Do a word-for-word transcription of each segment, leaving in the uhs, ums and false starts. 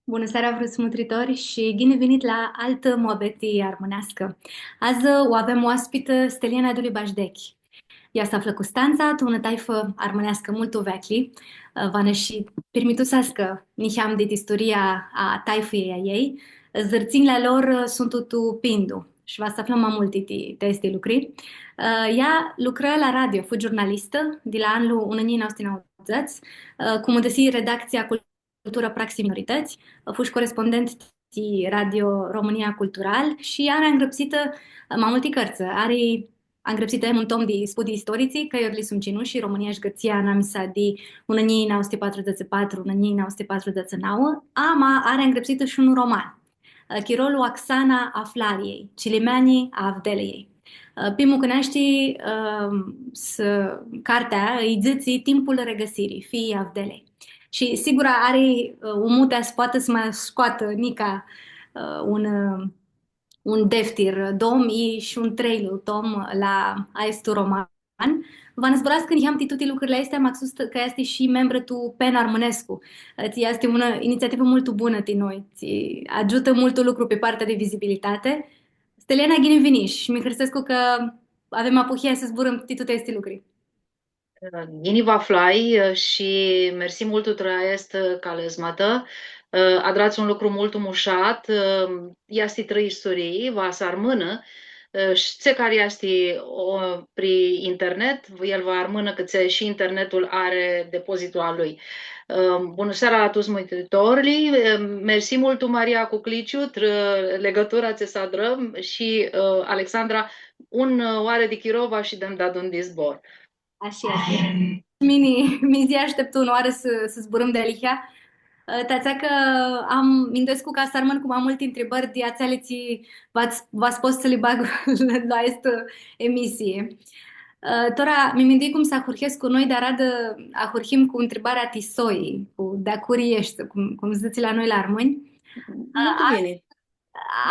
Bunã seara, vruts mutritori, shi ghini vinit la altã muabeti armãneascã. Adzã u avem oaspitã Steliana Duli Bajdechi. Ea s-aflã Custantsa, tu unã taifã armãneascã multu veclji, va nã shi pirmituseascã niheam dit isturia a taifãljei a ljei. Zãrtsinjli a lor suntu tu Pindu shi va s-aflãm ma multi ti, ti aesti lucri. Ea lucrã la radio, fu giurnalistã di la anlu unã njilji nauã suti nauãdzãts, cumãndãsi redactsia Cultura, Praxi, Minoritãts, fu shi corespondent ti Radio România Cultural shi ari angrãpsitã ma multi cãrtsã. Ari angrãpsitã un tom di studii istoritsi, Cãljurli sum cinushi, România shi Gãrtsia anamisa di unã njilji nauã suti patrudzãts shi patru, unã njilji nauã suti patrudzãts shi nauã, ama ari angrãpsitã shi un roman, Chirolu axana a Flariljei, Cilimeanji a Avdeliljei. Pi mucãneashti, s-, cartea lji dzãtsi Timpul regăsirii, fiii Avdelei. Shi sigura ari, ã, u mutea s-poatã s-ma scoatã nica, ã, un, ã, un deftir dom, i shi un treilju tom la aestu roman. Va nã zburascã niheam ti tuti lucrili aesti, maxus cã easti shi membrã tu PEN Armãnescu. Ã, tsi easti unã initsiativã multu bunã ti noi, tsi agiutã multu lucru pi partea di vizibilitati. Steliana, ghini vinish, shi mi hãrsescu cã avem apuhia s-zburãm ti tuti aesti lucri. Ghini vã aflai, ã, shi mersi multu trã aestã, ã, calesmatã. Ã, adrats un lucru multu mushat, ã, easti trã isturii, va s-armãnã, ã, shi tsi cari easti, o, pri internet, el va armãnã cãtse shi internetul ari depozitul a lui. Ã, bunã seara la tuts mutritorlji, ã, mersi multu Maria Cucliciu, trã legãtura tsi s-adrã shi, ã, Alexandra, un, ã, oarã di chiro va shidem deadun di zbor. Ashi easti. Mini, mi dzãsh, ashteptu unã oarã s-, s-zburãm dealihea. Ã, ti atsea cã am, minduescu cã s-armãn cu ma multi ntribãri di atseali tsi va, va s-pot s-li bag la aestã emisii. Ã, tora, mi mindui cum s-ahurhescu cu noi, dar aradã ahurhim cu ntribarea ti soi, cu di a curi eshti, cum, cum dzãtsi la noi la armãnj. Multu ghini.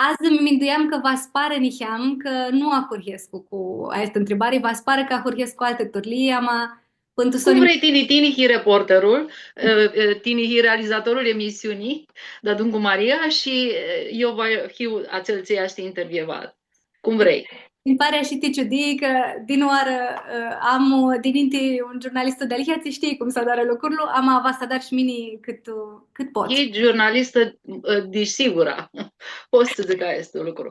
Adzã mi minduiam cã va s-parã niheam cã nu ahurhescu cu aestã ntribari, va s-parã cã ahurhescu cu altã turlii, ama pãn tu soni. Cum vrei tini, tini hii reporterul, ã, ã, tini hii realizatorul emisiunii, deadun cu Maria, shi, ã, eu va hiu atsel tsi easti intervievat. Cum vrei. Nji pari shi ti ciudii cã, di unãoarã, ã, am, ã, dininti un giurnalistu dealihea, tsi shtii cum s-adarã lucrul, ama va s-adar shi mini cãt, ã, cãt pot. E giurnalistã, ã, di sigura. Pot s-dzãc aestu lucru.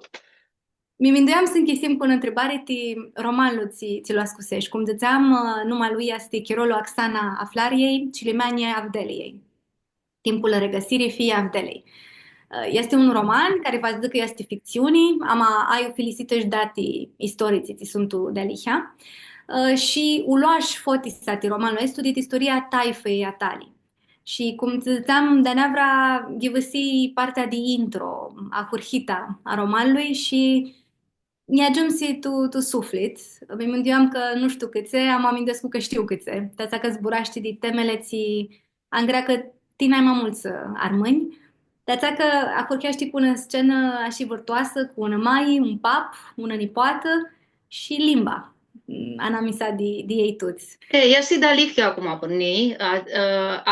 Mi minduiam s-nchisim cu unã ntribari ti romanlu tsi, tsi lu ascusesh. Cum dzãtseam, ã, numa lui easti Chirolu axana a Flariljei, Cilimeanji a Avdeliljei. Timpul regăsirii, fiii Avdelei. Ã, easti un roman cari va s-dzãcã cã easti fictsiuni, ama ai ufilisitã shi dati istoritsi tsi suntu dealihea. Ã, shi u loash fotisa ti romanlu aestu dit isturia a taifãljei a tali. Shi, cum dzãtseam, di-aneavra ghivãsii partea di intro, ahurhita a romanlui shi nj-agiumsi tu, tu suflit. Mi minduiam cã nu shtiu cãtse, ama minduescu cã shtiu cãtse. Ti atsea cã zburashti di temeli tsi angreacã ti nai ma multsã, ã, armãnj. Ti atsea cã ahurheashti cu unã scenã ashi vãrtoasã, cu unã mai, un pap, unã nipoatã, shi limba, anamisa di, di elj tuts. E, easti dealihea cum apãrnji, a, a,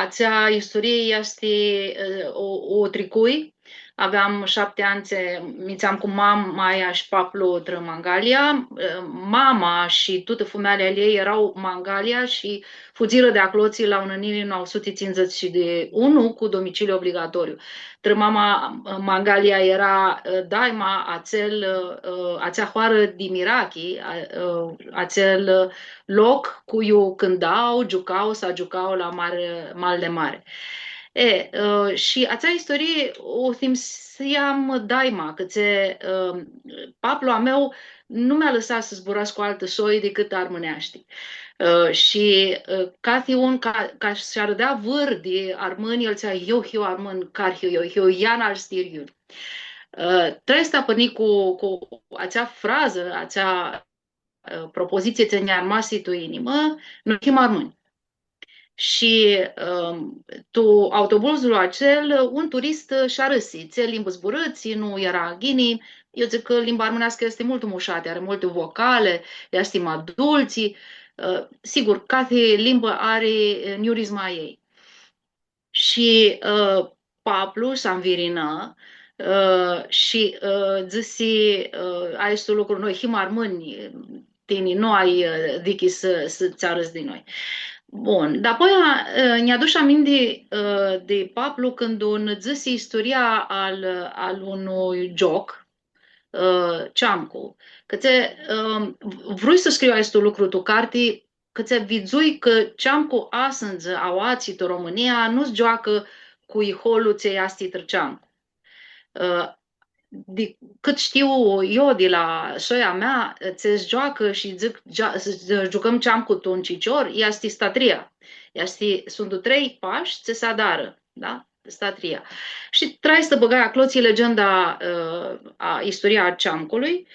atsea isturii easti, e, u, u tricui. Aveam shapti anj, tsi, minduiam cu mam-, maia shi paplu trã Mangalia. E, mama shi tutã fumealja a ljei eara Mangalia shi fudzirã di aclotsi la unã njilji nauã suti tsindzãts shi unu cu domiciliu obligatoriu. Trã mama, ã, Mangalia eara, ã, daima atsel, ã, atsea hoarã di mirachi, a, ã, atsel, ã, loc cu iu cãntau, giucau, s-agiucau la mari, malli mari. E, ã, shi atsea isturii u thimseam daima, cãtse, ã, paplu a meu nu mi alãsa s-zburascu cu altã soi dicãt armãneashti. Ã, shi, ã, cathi un ca, ca sh-arãdea vãr di armãnj, el dzãtsea, „Eu hiu armãn, cari hiu eu, hiu Ian al Stiriu.” Ã, trã aestã apãrnji cu, cu atsea frazã, atsea, ã, propozitsii tsi nj-armasi tu inimã, „Noi him armãnj.” Shi, ãm, tu autobuzlu atsel, un turist, ã, sh-arãsi, tsi limbã zburãts, nu eara ghini. Eu dzãc cã limba armãneascã easti multu mushatã, ari multi vocali, easti ma dultsi. Ã, sigur, cathi limbã ari, ã, njurizma a ljei. Shi, ã, paplu s-anvirinã, ã, shi, ã, dzãsi, ã, aestu lucru, noi him armãnj, tini nu ai, ã, dichi s-, s-, tsã arãdz di noi. Bun, dapoaia, ã, nj-adush aminti, ã, di paplu cãndu nã dzãsi isturia al, al unui gioc, ã, Ceamcu. Cãtse, ã, v-, vrui s-scriu aestu lucru tu carti, cãtse vidzui cã Ceamcu asãndzã, aoatsi, tu Romãnia, nu s-gioacã cu iholu tsi easti trã Ceamcu. Ã, di cãt shtiu eu di la soia mea, tsi s-gioacã shi dzãc, gea-, s-, s-giucãm Ceamcu tu un cicior, easti statria. Easti, suntu trei pashi tsi s-adarã, da? Statria. Shi trai s-bãgai aclotsi legenda, ã, a, isturia a Ceamcului,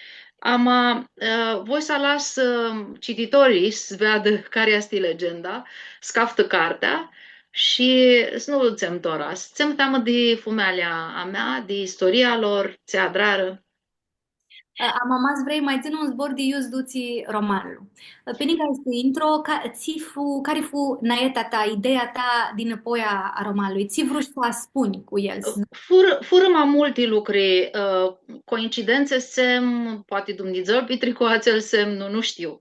ama, ã, voi s-alas, ã, cititorii s-veadã cari easti legenda, s-caftã cartea shi s-nu dzãtsem tora, s-dzãtsem teamã di fumealja a mea, di istoria lor, tsi adrarã. Ã, ama ma s-vrei, ma dzã-nã un zbor di iu s-dutsi romanlu. Ã, pi ningã aestu intro, ca-, tsi fu, cari fu naeta ta, ideea ta dinãpoi a, a romanlui? Tsi vrush s-aspunj cu el? Furã, furã ma multi lucri, ã, coincidentsi s-dzãtsem, poati Dumnidzã pitricu atsel semnu, nu shtiu.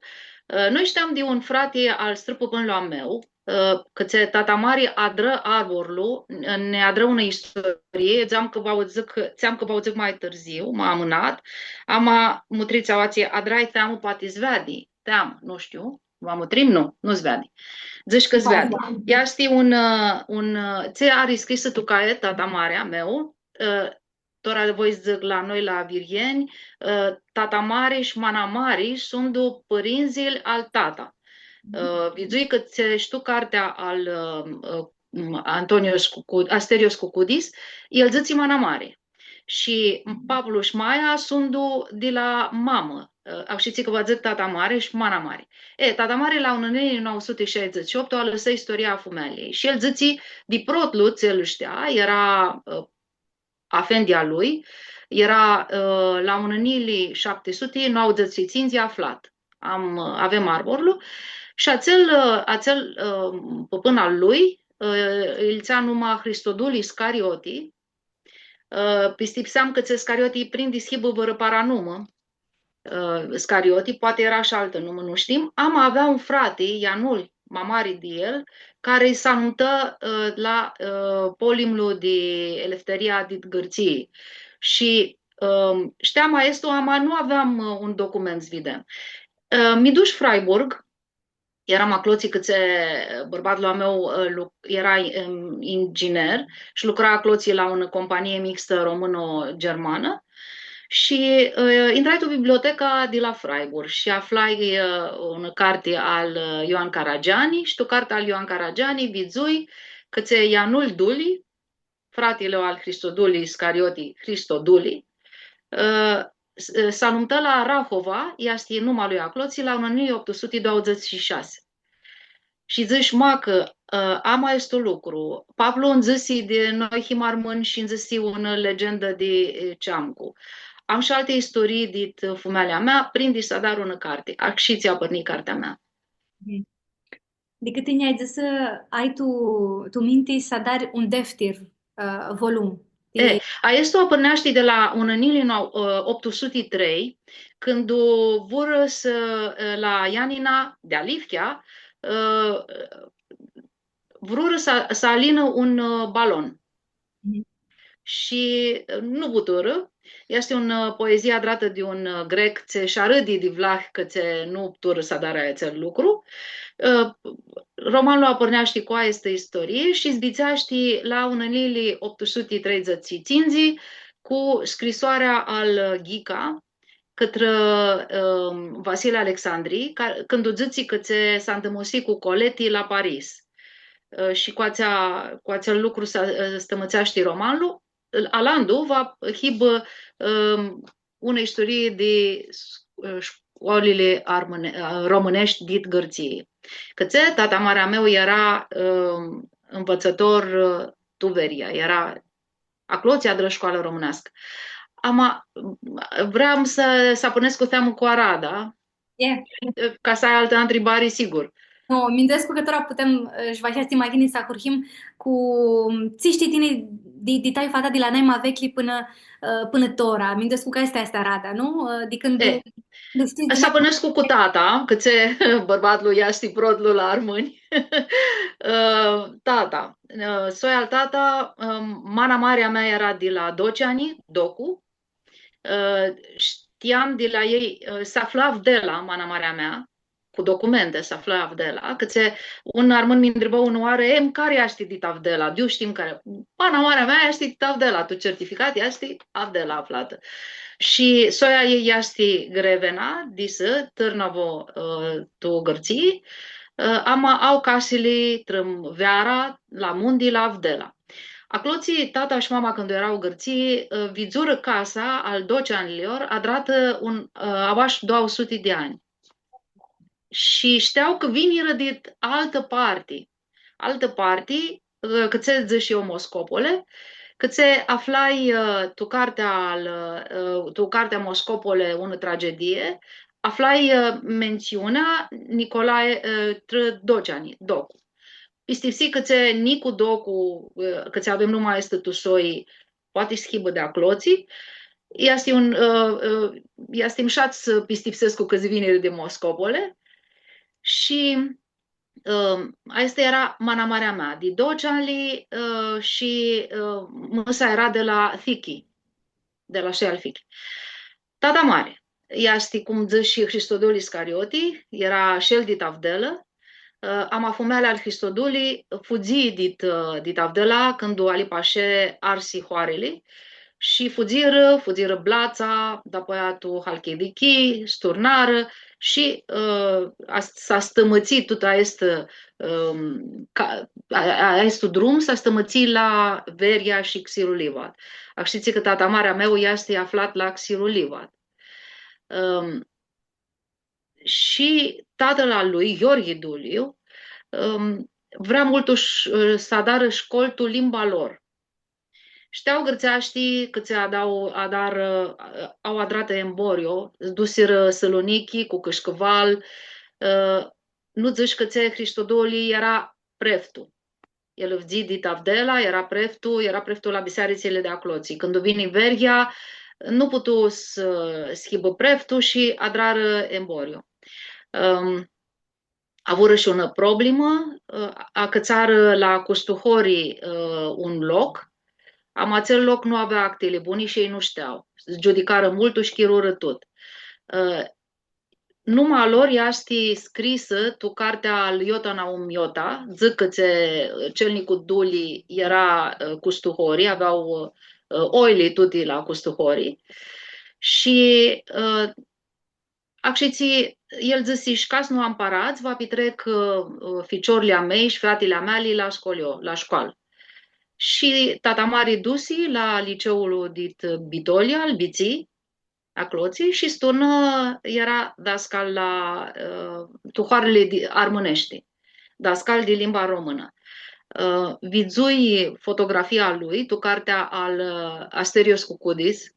Ã, noi shteam di un frati al strãpãpãnlu a meu, ã, cãtse tata mari adrã arborlu, n-, nã adrã unã istorii, dzãtseam cã va u dzãc, dzãtseam cã va u dzãc ma tãrziu, ma amãnat, ama mutrits aoatsi, adrai teamã, poati s-veadi, teamã, nu shtiu, va mutrim, nu, nu s-veadi. Dzãsh cã s-veadi. Da, da. Easti un, ã, un, ã, tsi ari scrisã tu caet tata mari a meu, ã, tora voi s-dzãc la noi la Virgheni, ã, tata mari shi mana mari suntu pãrindzlji al tata. Ã, vidzui cã tsi shtiu cartea al, ã, ã, Antonios Cucu-, Asterios Cucudis, el dzãtsi mana mari. Shi paplu shi maia suntu di la mamã, ã, ashitsi cã va dzãc tata mari shi mana mari. E, tata mari la unã njilji nauã suti shaidzãts shi optu alãsã istoria a fumealjei. Shi el dzãtsi, di protlu tsi el shtea, eara, ã, afendi a lui, eara, ã, la unã njilji shapti suti nauãdzãts shi tsintsi aflat. Am, ã, avem arborlu. Shi atsel, ã, atsel, ã, pãpãn al lui, ã, ãl dzãtsea numa Hristodul Iscarioti. Ã, pistipseam cã tsi Iscarioti prindi s-hibã vãrã paranumã, ã, Iscarioti, poati eara shi altã numã, nu shtim. Ama avea un frati, Ianul, ma mari di el, cari s-anumtã, ã, la, ã, polimlu di Eleftheria dit Gãrtsii. Shi, ã, shteam aestu, ama nu aveam, ã, un document s-videm. Ã, mi dush Freiburg, earam aclotsi cãtse bãrbatlu a meu, ã, lu-, eara, ãm, inginer shi lucra aclotsi la unã companie mixtã română-germană. Shi, ã, intrai tu biblioteca di la Freiburg shi aflai, ã, unã carti al, ã, Ioan Caragiani shi tu cartea al Ioan Caragiani vidzui cãtse Ianul Duli, fratili al Hristoduli Iscarioti, Hristoduli, ã, s-, s-anumtã la Rahova, easti numa lui aclotsi, la unã njilji optu suti dauãdzãts shi shasi. Shi dzãsh, macã, ã, am aestu lucru, paplu nj-dzãsi di noi him armãnj shi nj-dzãsi unã legendã di, e, Ceamcu. Am shi alti istorii dit fumealja mea, prindi s-adar unã carti. Ashitsi apãrnji cartea mea. Mhm. Di cãti nj-ai dzãsã, ai tu, tu minti s-adari un deftir, ã, volum. E, aestu apãrneashti di la unã njilji nau-, ã, optu suti trei, cãndu vurã s-, ã, la Ianina, di Alifchea, ã, vrurã s-, s-alinã un, ã, balon. Mhm. Shi, ã, nu puturã. Easti un, ã, poezii adratã di un, ã, grec tsi sh-arãdi di vlahi cã tsi nu puturã s-adarã atsel lucru. Ã, romanlu apãrneashti cu aestã istorii shi s-bitiseashti la unã njilji optu suti treidzãts shi tsintsi cu scrisoarea al, ã, Ghica, cãtrã, ãm, Vasile Alexandri, ca, cãndu dzãtsi cã tsi s-andãmusi cu Coleti la Paris. Ã, shi cu atsea, cu atsel lucru s-, ã, stãmãtseashti romanlu, alandu va hibã, ãm, unã isturii di s-, ã, shcolili armãne-, ã, romãneshti dit Gãrtsii. Cãtse tata mari a meu eara, ãm, nvitsãtor, ã, tu Veria, eara aclotsi adrã shcoalã romãneascã. Ama, vream s-, s-apãrnescu cu teamã cu arada, e, ca s-ai altã ntribari, sigur. Nu, minduescu cã tora putem, ã, shi va easti ma ghini s-ahurhim cu, tsi shtii tini di, di taifa ta di la naima veclji pãnã, ã, pãnã tora. Minduescu cã aestã easti arada, nu? Ã, di cãndu, E, nu shtii, s-bãnãscu cu tata, cã tsi bãrbatlu easti protlu la armãnj. Ã, tata, ã, soia al tata, ã, mana mari a mea eara di la Doceani, Docu. Ã, shtiam di la elj, ã, s-aflã Avdela, mana mari a mea, cu documente s-aflã Avdela, cã tsi un armãn mi ntribã unãoarã, „E, cari easti dit Avdela? Di iu shtim cari?” „Mana mari a mea easti dit Avdela, tu certificat easti Avdela aflatã.” Shi soia a ljei easti grevena, disã, Tãrnavo, ã, tu Gãrtsii, ã, ama au casili trã veara, la munti, la Avdela. Aclotsi, tata shi mama, cãndu eara tu Gãrtsii, ã, vidzurã casa al Doceanjlor, adratã un, ã, aoa shi doauã suti di anj. Shi shtiau cã vinirã dit altã parti. Altã parti, ã, cã tsi dzãsh eu Moscopole, cã tsi aflai, ã, tu cartea al, ã, tu cartea Moscopole, unã tragedie, aflai, ã, mentsiunea Nicolae, ã, trã Doceani, Docu. Pistipsii cã tsi Nicu Docu, ã, cã tsi avem numa aestã tu soi, poati s-hibã di aclotsi. Easti un, ã, ã, easti mushat s-pistipsescu cã vinirã di Moscopole. Shi, ã, aestã eara mana mari a mea, di Doceanjli, ã, shi, ã, mã-sa eara di la Thichi, di la soia al Thichi. Tata mari easti, cum dzãsh, Hristodul Iscarioti, eara shi el dit Avdela. Ã, ama fumealja al Hristoduljlui fudzi dit, ã, dit Avdela, cãndu Ali Pashe arsi hoarili, shi fudzirã, fudzirã Blatsa, dapoaia tu Halkidichi, s-turnarã, shi, ã, as-, s-astãmãtsi tut aestu, ãm, ca-, a-, a-, aestu drum, s-astãmãtsi la Veria shi Xirulivad. Ashtitsi cã tata mari a meu easti aflat la Xirulivad. Ãm, shi tatãl a lui, Gheorghi Duliu, ãm, vrea multu sh-, s-adarã shcoli tu limba lor. Shtiau gãrtseashti, cã tsi adau, adarã, ã, au adratã emborio, s-dusirã Sãlunichi cu cãshcãval, ã, nu dzãsh cã tsi Hristodoli eara preftu. El fudzi dit Avdela, eara preftu, eara preftu la bisearitsili di aclotsi. Cãndu vini Veria, nu putu s-, s-hibã preftu shi adrarã emborio. Ãm, avurã shi unã problemã, ã, acãtsarã la Custuhori, ã, un loc, ama atsel loc nu avea actili buni shi elj nu shtiau. Giudicarã multu shi chirurã tut. Ã, numa a lor easti scrisã tu cartea al Iota Naum Iota, dzãc cã tsi, celnicu Duli eara, ã, Custuhori, avea, ã, oili tuti la Custuhori. Shi, ã, acshitsi, el dzãsi, shi ca s-nu am paradz, va pitrec, ã, ficiorlji a mei shi featili a meali la scolio, la scoalã. Shi tata mari dusi la liceul dit Bitolia, al Bitsi, aclotsi, shi s-turnã, eara dascal la, ã, tu hoarili di, armãneshti, dascal di limba românã. Ã, vidzui fotografia a lui tu cartea al, ã, Asterios Cucudis,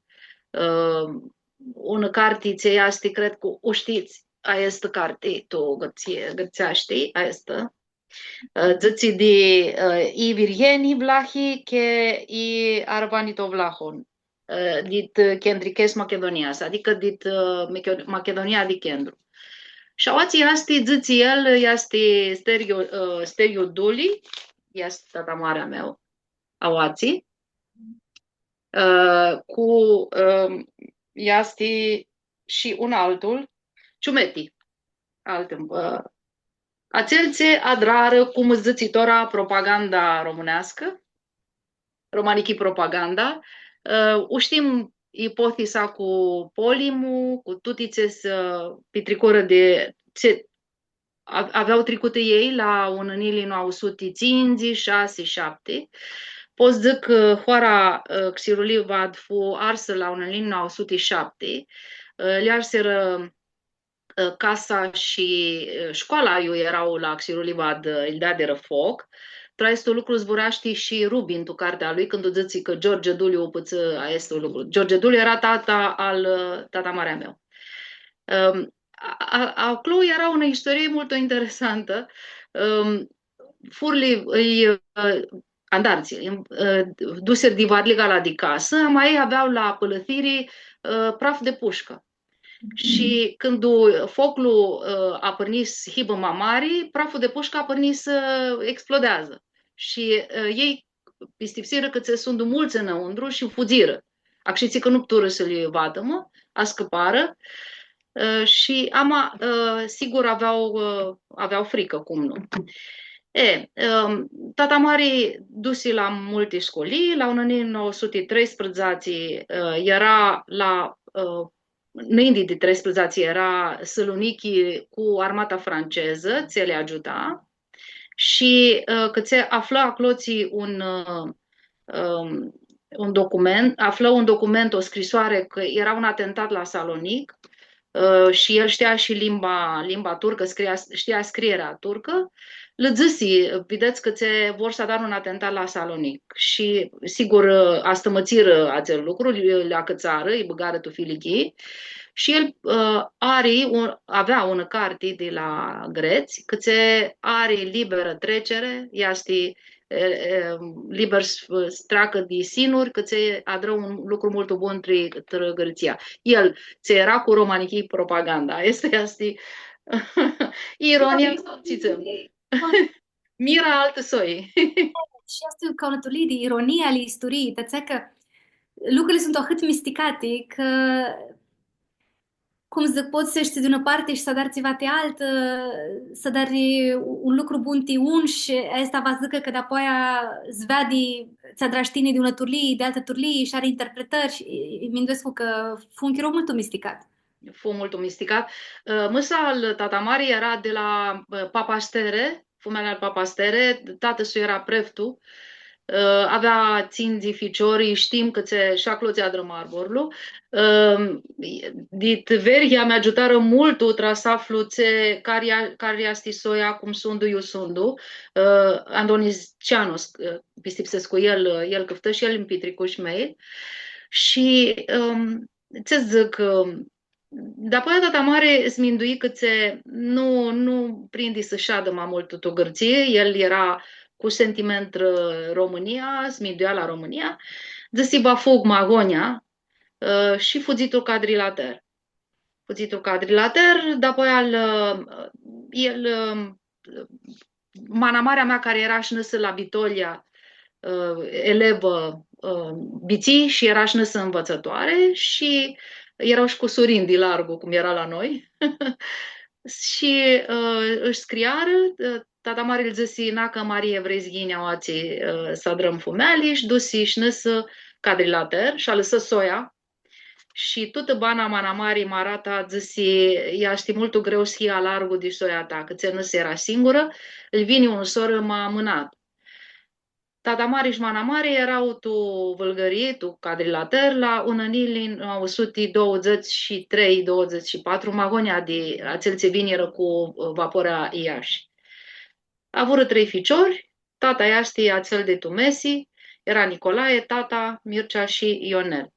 ã, unã carti tsi easti, cred cã u shtits, aestã carti tu gãrtse-, gãrtseashti, aestã. Ã, dzãtsi di, ã, i Virieni vlahi, che i Arvanitovlahon, ã, dit, ã, Kendrikes Makedonias, adicã dit, ã, Mache-, Machedonia di Kendru. Shi aoatsi easti, dzãtsi el, easti Steriu, ã, Steriu Duli, easti tata mari a meu, aoatsi, ã, cu, ã, easti shi un altul, Ciumeti, altu, ã, atsel tsi adrarã, cum dzãtsi tora, propaganda romãneascã, romanichi propaganda, ã, u shtim ipothiza cu Polimlu, cu tuti tsi s-, ã, pitricurã di, tsi a-, avea tricutã elj la unã njilji nauã suti tsintsi, shasi, shapti. Pot s-dzãc cã hoara, ã, Xirulivad fu arsã la unã njilji nauã suti shapti. Ã, lj-arsirã, ã, casa shi, ã, scoala iu eara la Xirulivad, ã, lj-deadirã foc. Tra aestu lucru zburashti shi Rubin tu cartea lui, cãndu dzãtsi cã George Duliu u pãtsã aestu lucru. George Duliu eara tata al, ã, tata mari a meu. Ãm, a, a, aclo eara unã istorie multu interesantã. Ãm, furli, ãlj, ã, andartsi, ã, dusirã di varliga la di casã, ama elj avea la pãlãthiri, ã, praf di pushcã. Shi cãndu foclu, ã, apãrni s-hibã ma mari, praflu di pushcã apãrni s-explodeadzã. Shi, ã, elj pistipsirã cã tsi suntu multsã nãuntru shi fudzirã. Acshitsi cã nu puturã s-li vadã, ma, ascãparã, ã, shi ama, ã, sigur avea, ã, avea fricã, cum nu. E, ã, tata mari dusi la multi sculii, la unã njilji nauã suti treisprãdzatsi, ã, eara la, ã, nãinti di treisprãdzatsi eara Sãlunichi cu armata francezã, tsi li agiuta, shi, ã, cã tsi aflã aclotsi un, ã, ãm, un document, aflã un document, o scrisoare, cã eara un atentat la Salonic, ã, shi el shtia shi limba, limba turcã, scria, shtia scrierea turcã, lã dzãsi, videts cã tsi vor s-adarã un atentat la Salonic. Shi, sigur, ã, astãmãtsirã atsel lucru, li, li acãtsarã, lji bãgarã tu filichii. Shi el, ã, ari un, avea unã carti di la grets, cã tsi ari liberă trecere, easti, e, e, liber s-, s-treacã di sinuri, cã tsi adrã un lucru multu bun trã, trã Gãrtsia. El, tsi eara cu romanichii propaganda. Aestã easti ironia, tsi dzãtsem. Mira altã soi. Shi aestã e ca unã turlii di ironia ali isturii, ti atsea cã lucrurli suntu ahãt misticati, cã, cum dzãc, pots s-eshti di unã parti shi s-adari tsiva ti altã, s-adari un lucru bun ti un shi aestã va s-dzãcã cã dapoaia s-veadi tsi adrash tini di unã turlii, di altã turlii shi ari interpretãri shi, e, e, minduescu cã fu un chiro multu misticat. Fu multu misticat. Ã, mãsa al tata mari eara di la, ã, Papastere, fumealja al Papastere, tatã-su eara preftu, ã, avea tsintsi ficiori, shtim cã tsi, shi aclo tsi adrãm arborlu. Ã, dit Veryea mi agiutarã multu tra s-aflu tsi, cari, cari easti soia, cum suntu, iu suntu. Ã, Andoni Ceanu, ã, pistipsescu, el, el cãftã shi el nj-pitricu shi mei. Shi, ãm, tsi dzãc, ãm, dapoaia tata mari s-mindui cã tsi nu, nu prindi s-shadã ma multu tu Gãrtsii, el eara cu sentiment, ã, Romãnia, s-minduia la Romãnia, dzãsi, va fug ma agonja, ã, shi fudzi tu Cadrilater. Fudzi tu Cadrilater, dapoaia al, ã, el, ã, mana mari a mea, cari eara sh-nãsã la Bitolia, ã, elevã, ã, bitsi shi eara sh-nãsã nvãtsãtoari shi eara shi cusurinj di largu, cum eara la noi. Shi, ã, ãsh scriarã, ã, tata mari lji dzãsi, „Na, cã Marie, vrei s-yini aoatsi, ã, s-adrãm fumealji”, shi dusi sh-nãsã Cadrilater shi alãsã soia. Shi tutã bana, mana mari, marata, dzãsi, „Easti multu greu s-hii alargu di soia ta, cã tsi nãsã eara singurã, lji vini un sorã ma amãnat.” Tata mari shi mana mari eara tu Vãlgãrii, tu Cadrilater, la unã njilji nauã suti douãdzãts shi trei, douãdzãts shi patru, ma agonja di atselj tsi vinirã cu, ã, vaporea Iashi. Avurã trei ficiori, tata easti atsel di tu mesi, eara Nicolae, tata, Mircea shi Ionel.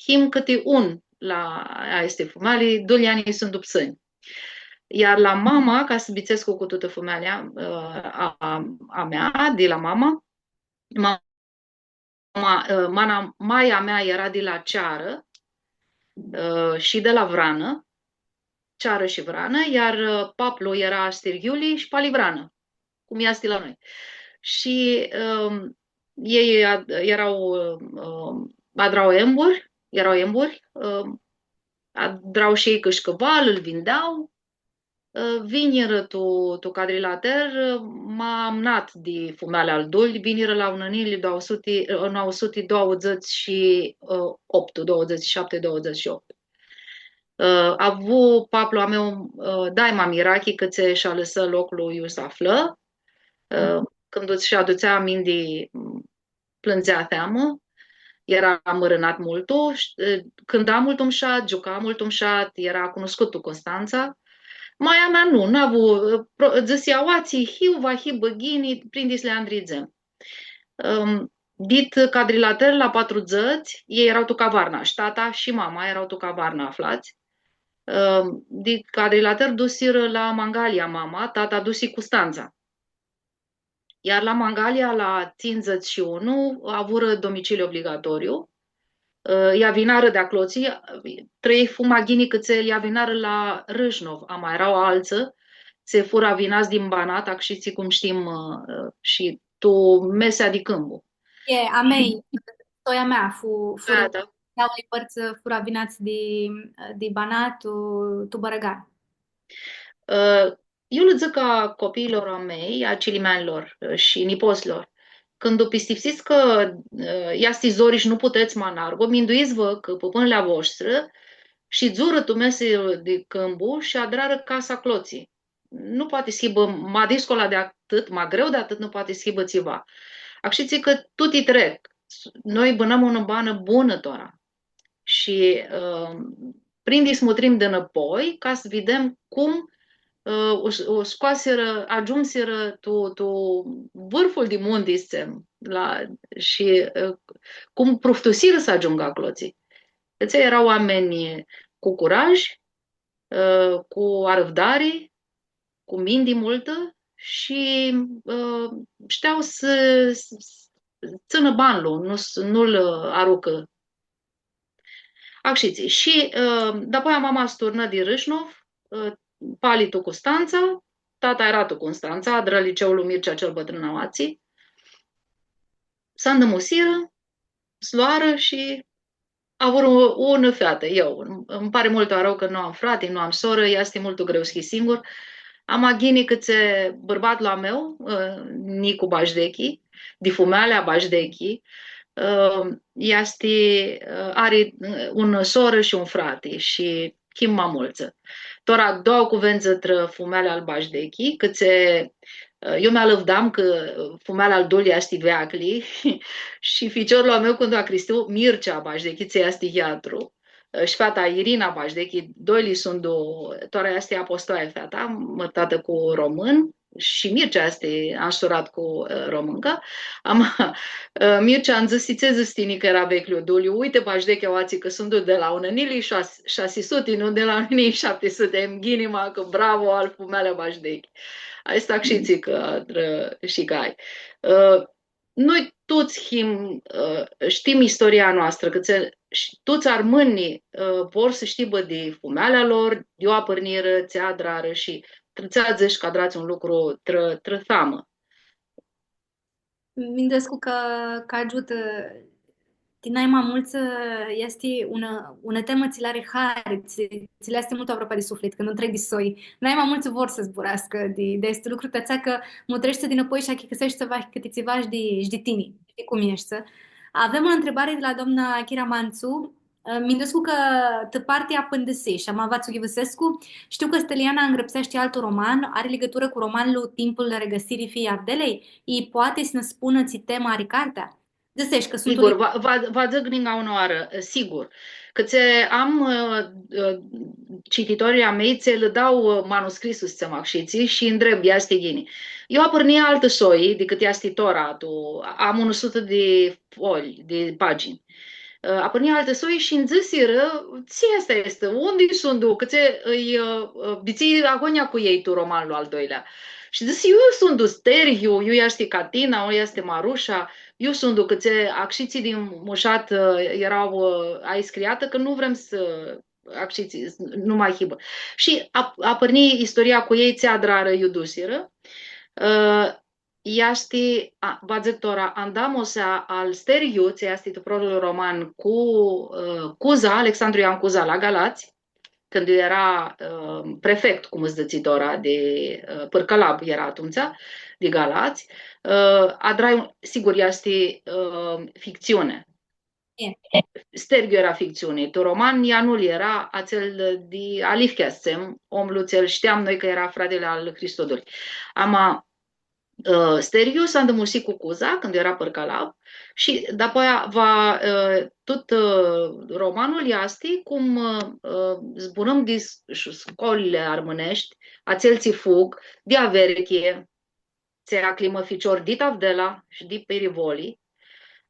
Him cãti un la aesti fumealji, duilji a njei suntu psãnj. Iar la mama, ca s-bitisescu cu tutã fumealja, ã, a, a mea, di la mama, ma-, ma-, ã, mana, maia mea eara di la Cearã, ã, shi di la Vranã, Cearã shi Vranã, iar, ã, paplu eara Stirghiuli shi Palivranã, cum easti la noi. Shi, ãm, elj ad-, eara, ãm, adra emburi, eara emburi, ãm, adra shi elj cãshcãval, lu vindea, ã, vinirã tu, tu Cadrilater, ã, ma amãnat di fumealja al dulj, vinirã la unã njilji dauã suti, ã, nauã suti dauãdzãts shi optu, dauãdzãts shi shapti, dauãdzãts shi optu. Ã, avu paplu a meu, ã, daima mirachi cã tsi sh-alãsã loclu iu s-aflã, ã, cãndu sh-adutsea aminti, plãndzea teamã, eara amãrãnat multu, sh-, cãnta multu mushat, giuca multu mushat, eara cunuscut tu Constantsa. Maia mea nu, n-avu, pro-, dzãsi, aoatsi hiu, va hibã ghini, prindi s-li andridzem. Ãm, dit Cadrilater la patrudzãts, elj eara tu cavarna, shi tata shi mama eara tu cavarna aflats. Ãm, dit Cadrilater dusirã la Mangalia mama, tata dusi Custantsa. Iar la Mangalia, la tsindzãts shi unu, avurã domiciliu obligatoriu. Ã, lj-avinarã di aclotsi, trei fu ma ghini cãtse lj-avinarã la Rãshnov, ama eara altsã, tsi furã avinats din Banat, acshitsi cum shtim, ã, shi tu mesea di cãmbu. E, a mei, soia mea fu, fu Da, da. Di auli pãrtsã furã avinats di, di Banat, tu, tu Bărăgan. Ã, eu lã dzãc a copiilor a mei, a cilimeanjlor, ã, shi nipotslor, cãndu pistipsits cã, ã, easti zori shi nu putets ma largu, minduits-vã cã pãpãnjlji a voshtri shidzurã tu mesi di cãmbu shi adrarã casa aclotsi. Nu poati s-hibã ma discula di atãt, ma greu di atãt, nu poati s-hibã tsiva. Acshitsi cã tuti trec. Noi bãnãm unã banã bunã tora. Shi, ã, prindi s-mutrim dinãpoi, ca s-videm cum, ã, u, u scoasirã, agiumsirã tu, tu vãrful di munti, dzãtsem, la, shi, ã, cum pruftusirã s-agiungã aclotsi. Cã tsi eara oaminj cu curaj, ã, cu arãvdari, cu minti multã shi, ã, shtea s-, s-, s-tsãnã banlu, nu s-, nu-l arucã. Acshitsi. Shi, ã, dapoaia mama s-turnã di Rãshnov, ã, pali tu Custantsa, tata eara tu Custantsa, adrã liceul Mircea cel Bătrân aoatsi, s-andãmusirã, s-loarã shi avurã unã featã, eu. Ãnj pari multu arãu cã nu am frati, nu am sorã, easti multu greu s-hii singur. Ama ghini cãtse bãrbatlu a meu, ã, Nicu Bajdechi, di fumealja Bajdechi, ã, easti, ã, ari, ã, unã sorã shi un frati shi him ma multsã. Tora doauã cuvendzã trã fumealja al Bajdechi, cãtse, ã, eu mi-alãvdam cã fumealja al Duli easti veaclji shi ficiorlu a meu, cãndu acristi, Mircea Bajdechi, tsi easti yeatru, ã, shi feata Irina Bajdechi, doilji suntu, tora easti apostoaia feata, mãrtatã cu român, shi Mircea easti ansurat cu, ã, romãnca. Ama, ã, Mircea nj-dzãsi, tsi dzãts tini cã eara veclju Duliu? Uite, Bajdechi, aoatsi cã suntu di la unã njilji shasi suti, nu di la unã njilji shapti suti. Em ghini, ma, cã bravo, al fumealja Bajdechi. Aestã acshitsi cã, ã, shi cai. Ã, noi tuts him, ã, shtim istoria a noastrã, cã tse-, sh-, tuts armãnjlji, ã, vor s-shtibã di fumealja lor, di iu apãrnirã, tsi adrarã shi tr-, tsi dzãts cã adrats un lucru trã, trã thamã. Minduescu cã, cã agiutã, ti nai ma multsã, ã, easti unã, unã temã tsi lã ari hari, tsi, tsi lã easti multu aproapea di suflit, cãndu ntreghi soi. Nai ma multsã vor s-zburascã di, di aestu lucru, ti atsea cã mutreshti dinãpoi shi achicãseshti tsiva, cãti tsiva shi di, shi di tini, shi di cum eshti. Avem unã ntribari di la doamna Chira Mantsu. Ã, minduescu cã ti partea apãndisi, shi ama va tsã u ghivãsescu. Shtiu cã Steliana ngrãpseashti altu roman, ari ligãturã cu romanlu Timpul regãsirii fiiljei Avdelei? I poati s-nã spunã tsi temã ari cartea? Dzãsesh cã suntu Sigur, li- va, va, va dzãc ninga unã oarã, sigur. Cã tsi am, ã, ã, cititorlji a mei, tsi lã dau, ã, manuscrisul, s-dzãtsem, acshitsi, shi ntreb, easti ghini. Eu apãrnii altã soi dicãt easti tora, tu, am unã sutã di folj, di pagini. Ã, apãrnii altã soi shi nj-dzãsirã, tsi aestã easti, undi suntu, cã tsi, ã, ã, bitisi agonja cu elj tu romanlu al doilea. Shi dzãsi, iu suntu Steryiu, iu easti Catina, iu easti Marusha, iu suntu, cã tsi acshitsi di mushat, ã, eara, ã, aiscriatã, cã nu vrem s-, acshitsi, s-, nu ma hibã. Shi ap-, apãrnii istoria cu elj, tsi adrarã, iu dusirã. Ã, easti, a, va dzãc tora, andamosea al Steryiu, tsi easti tu prolul roman cu, ã, Cuza, Alexandru Ioan Cuza la Galats, cãndu eara, ã, prefect, cum s-dzãtsi tora, di, ã, Pãrcãlab eara atumtsea, di Galats, ã, adrai un, sigur, easti, ã, fictsiuni. E. Steryiu eara fictsiuni. Tu roman, Ianul eara atsel di Alifchea, s-dzãtsem, omlu tsi-l shteam noi cã eara fratili al Hristodul. Ama, ã, Steryiu s-andãmusi cu Cuza, cãndu eara Pãrcãlab, shi dapoaia va, ã, tut, ã, romanlu easti cum, ã, ã, zburãm di s-, sh-, scolili armãneshti, atsel tsi fug, di Averchie, tsi acljimã ficior dit Avdela shi di Pirivoli,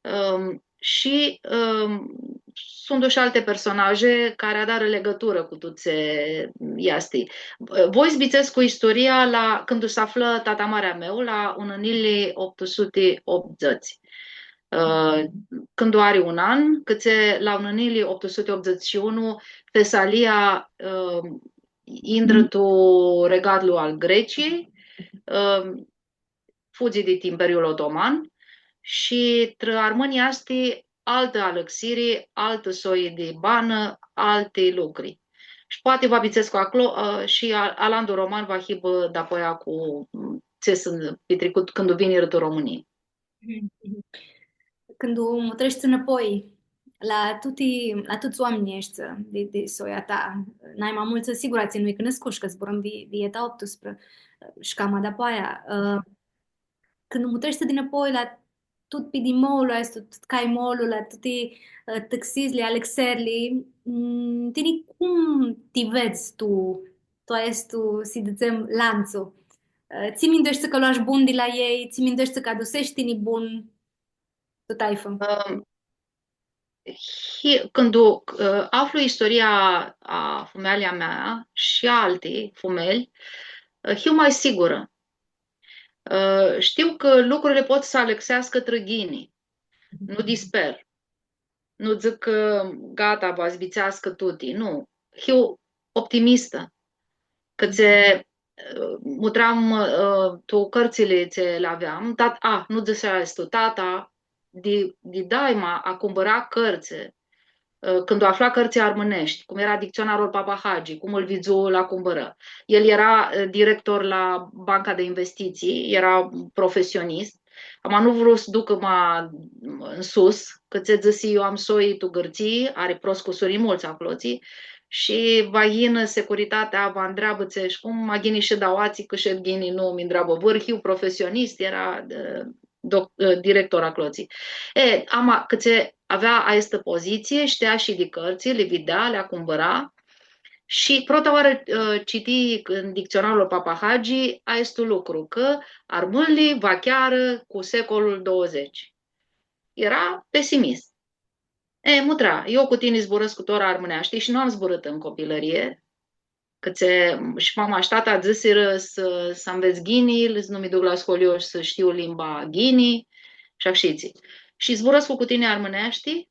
ãm, shi, ãm, suntu shi alti personaji cari adarã ligãturã cu tut tsi easti. Voi s-bitisescu istoria la, cãndu s-aflã tata mari a meu, la unã njilji optu suti optudzãts. Ã, cãndu ari un an, cãtse la unã njilji optu suti optudzãts shi unu, Tesalia, ãm, intrã tu regatlu al Greciei, ãm, fudzi dit Imperiul Otoman shi trã armãnj easti altã alãxiri, altã soi di banã, alti lucri. Shi poati va bitisescu aclo, ã, shi a-, alantu roman va hibã dapoaia cu, m, tsi s-pitricu cãndu vinirã tu Romãnii. Mhm, mhm. Cãndu mutreshti nãpoi la tuti, la tuts oaminjlji aeshti di, di soia ta, nai ma multsã, sigura, tsi nu-lj cunuscushi, cã zburãm di, di eta optusprã, shi cama dapoaia, ã, cãndu mutreshti dinãpoi la tut pidimolu aestu, tut caimolu, la tuti, ã, tãxizli, alãxerli, mm, tini cum ti vedz tu, tu aestu, s-dzãtsem, lanțu? Ã, tsi mindueshti cã loashi bun di la elj, tsi mindueshti cã aduseshi tini bun tu taifã? Ãm, hi-, cãndu, ã, aflu istoria a fumealjei a mea shi alti fumelj, ã, hiu ma sigurã. Ã, shtiu cã lucrili pot s-alãxeascã trã ghini. Nu disper. Nu dzãc cã gata, va s-bitseascã tuti. Nu. Hiu optimistã. Cã tsi, ã, mutram, ã, tu cãrtsãli tsi li aveam, tat-, a, nu dzãsea aestu, tata, di, di daima acumpãra cãrtsã, ã, cãndu afla cãrtsã armãneshti, cum eara Dictsionarul Papahagi, cum lu vidzu, lu acumpãrã. El eara, ã, director la Banca de Investiții, eara profesionist, ama nu vru s-ducã ma nsus, cã tsi dzãsi, eu am soi tu Gãrtsii, ari prots cusurinj multsã aclotsi, shi va yinã securitatea, va ntreabã tsi, shi cum, ma ghini shid aoatsi, cã shed ghini, nu mi ntreabã vãr, hiu profesionist, eara, ã, doc-, ã, director aclotsi. E, ama, cã tsi avea aestã pozitsii, shtea shi di cãrtsã, li videa, li acumpãra. Shi prota oarã, ã, citii în dicționarul Papahagi aestu lucru, cã armãnjlji va chearã cu secolul douăzeci. Eara pesimist. E, mutra, eu cu tini zburãscu tora armãneashti shi nu am zburãtã tu copilãrie, cã tsi, shi mama shi tata dzãsirã s-, s-anvets ghini, s-nu mi duc la scolio shi s-shtiu limba ghini, shi ashitsi. Shi zburãscu cu tini armãneashti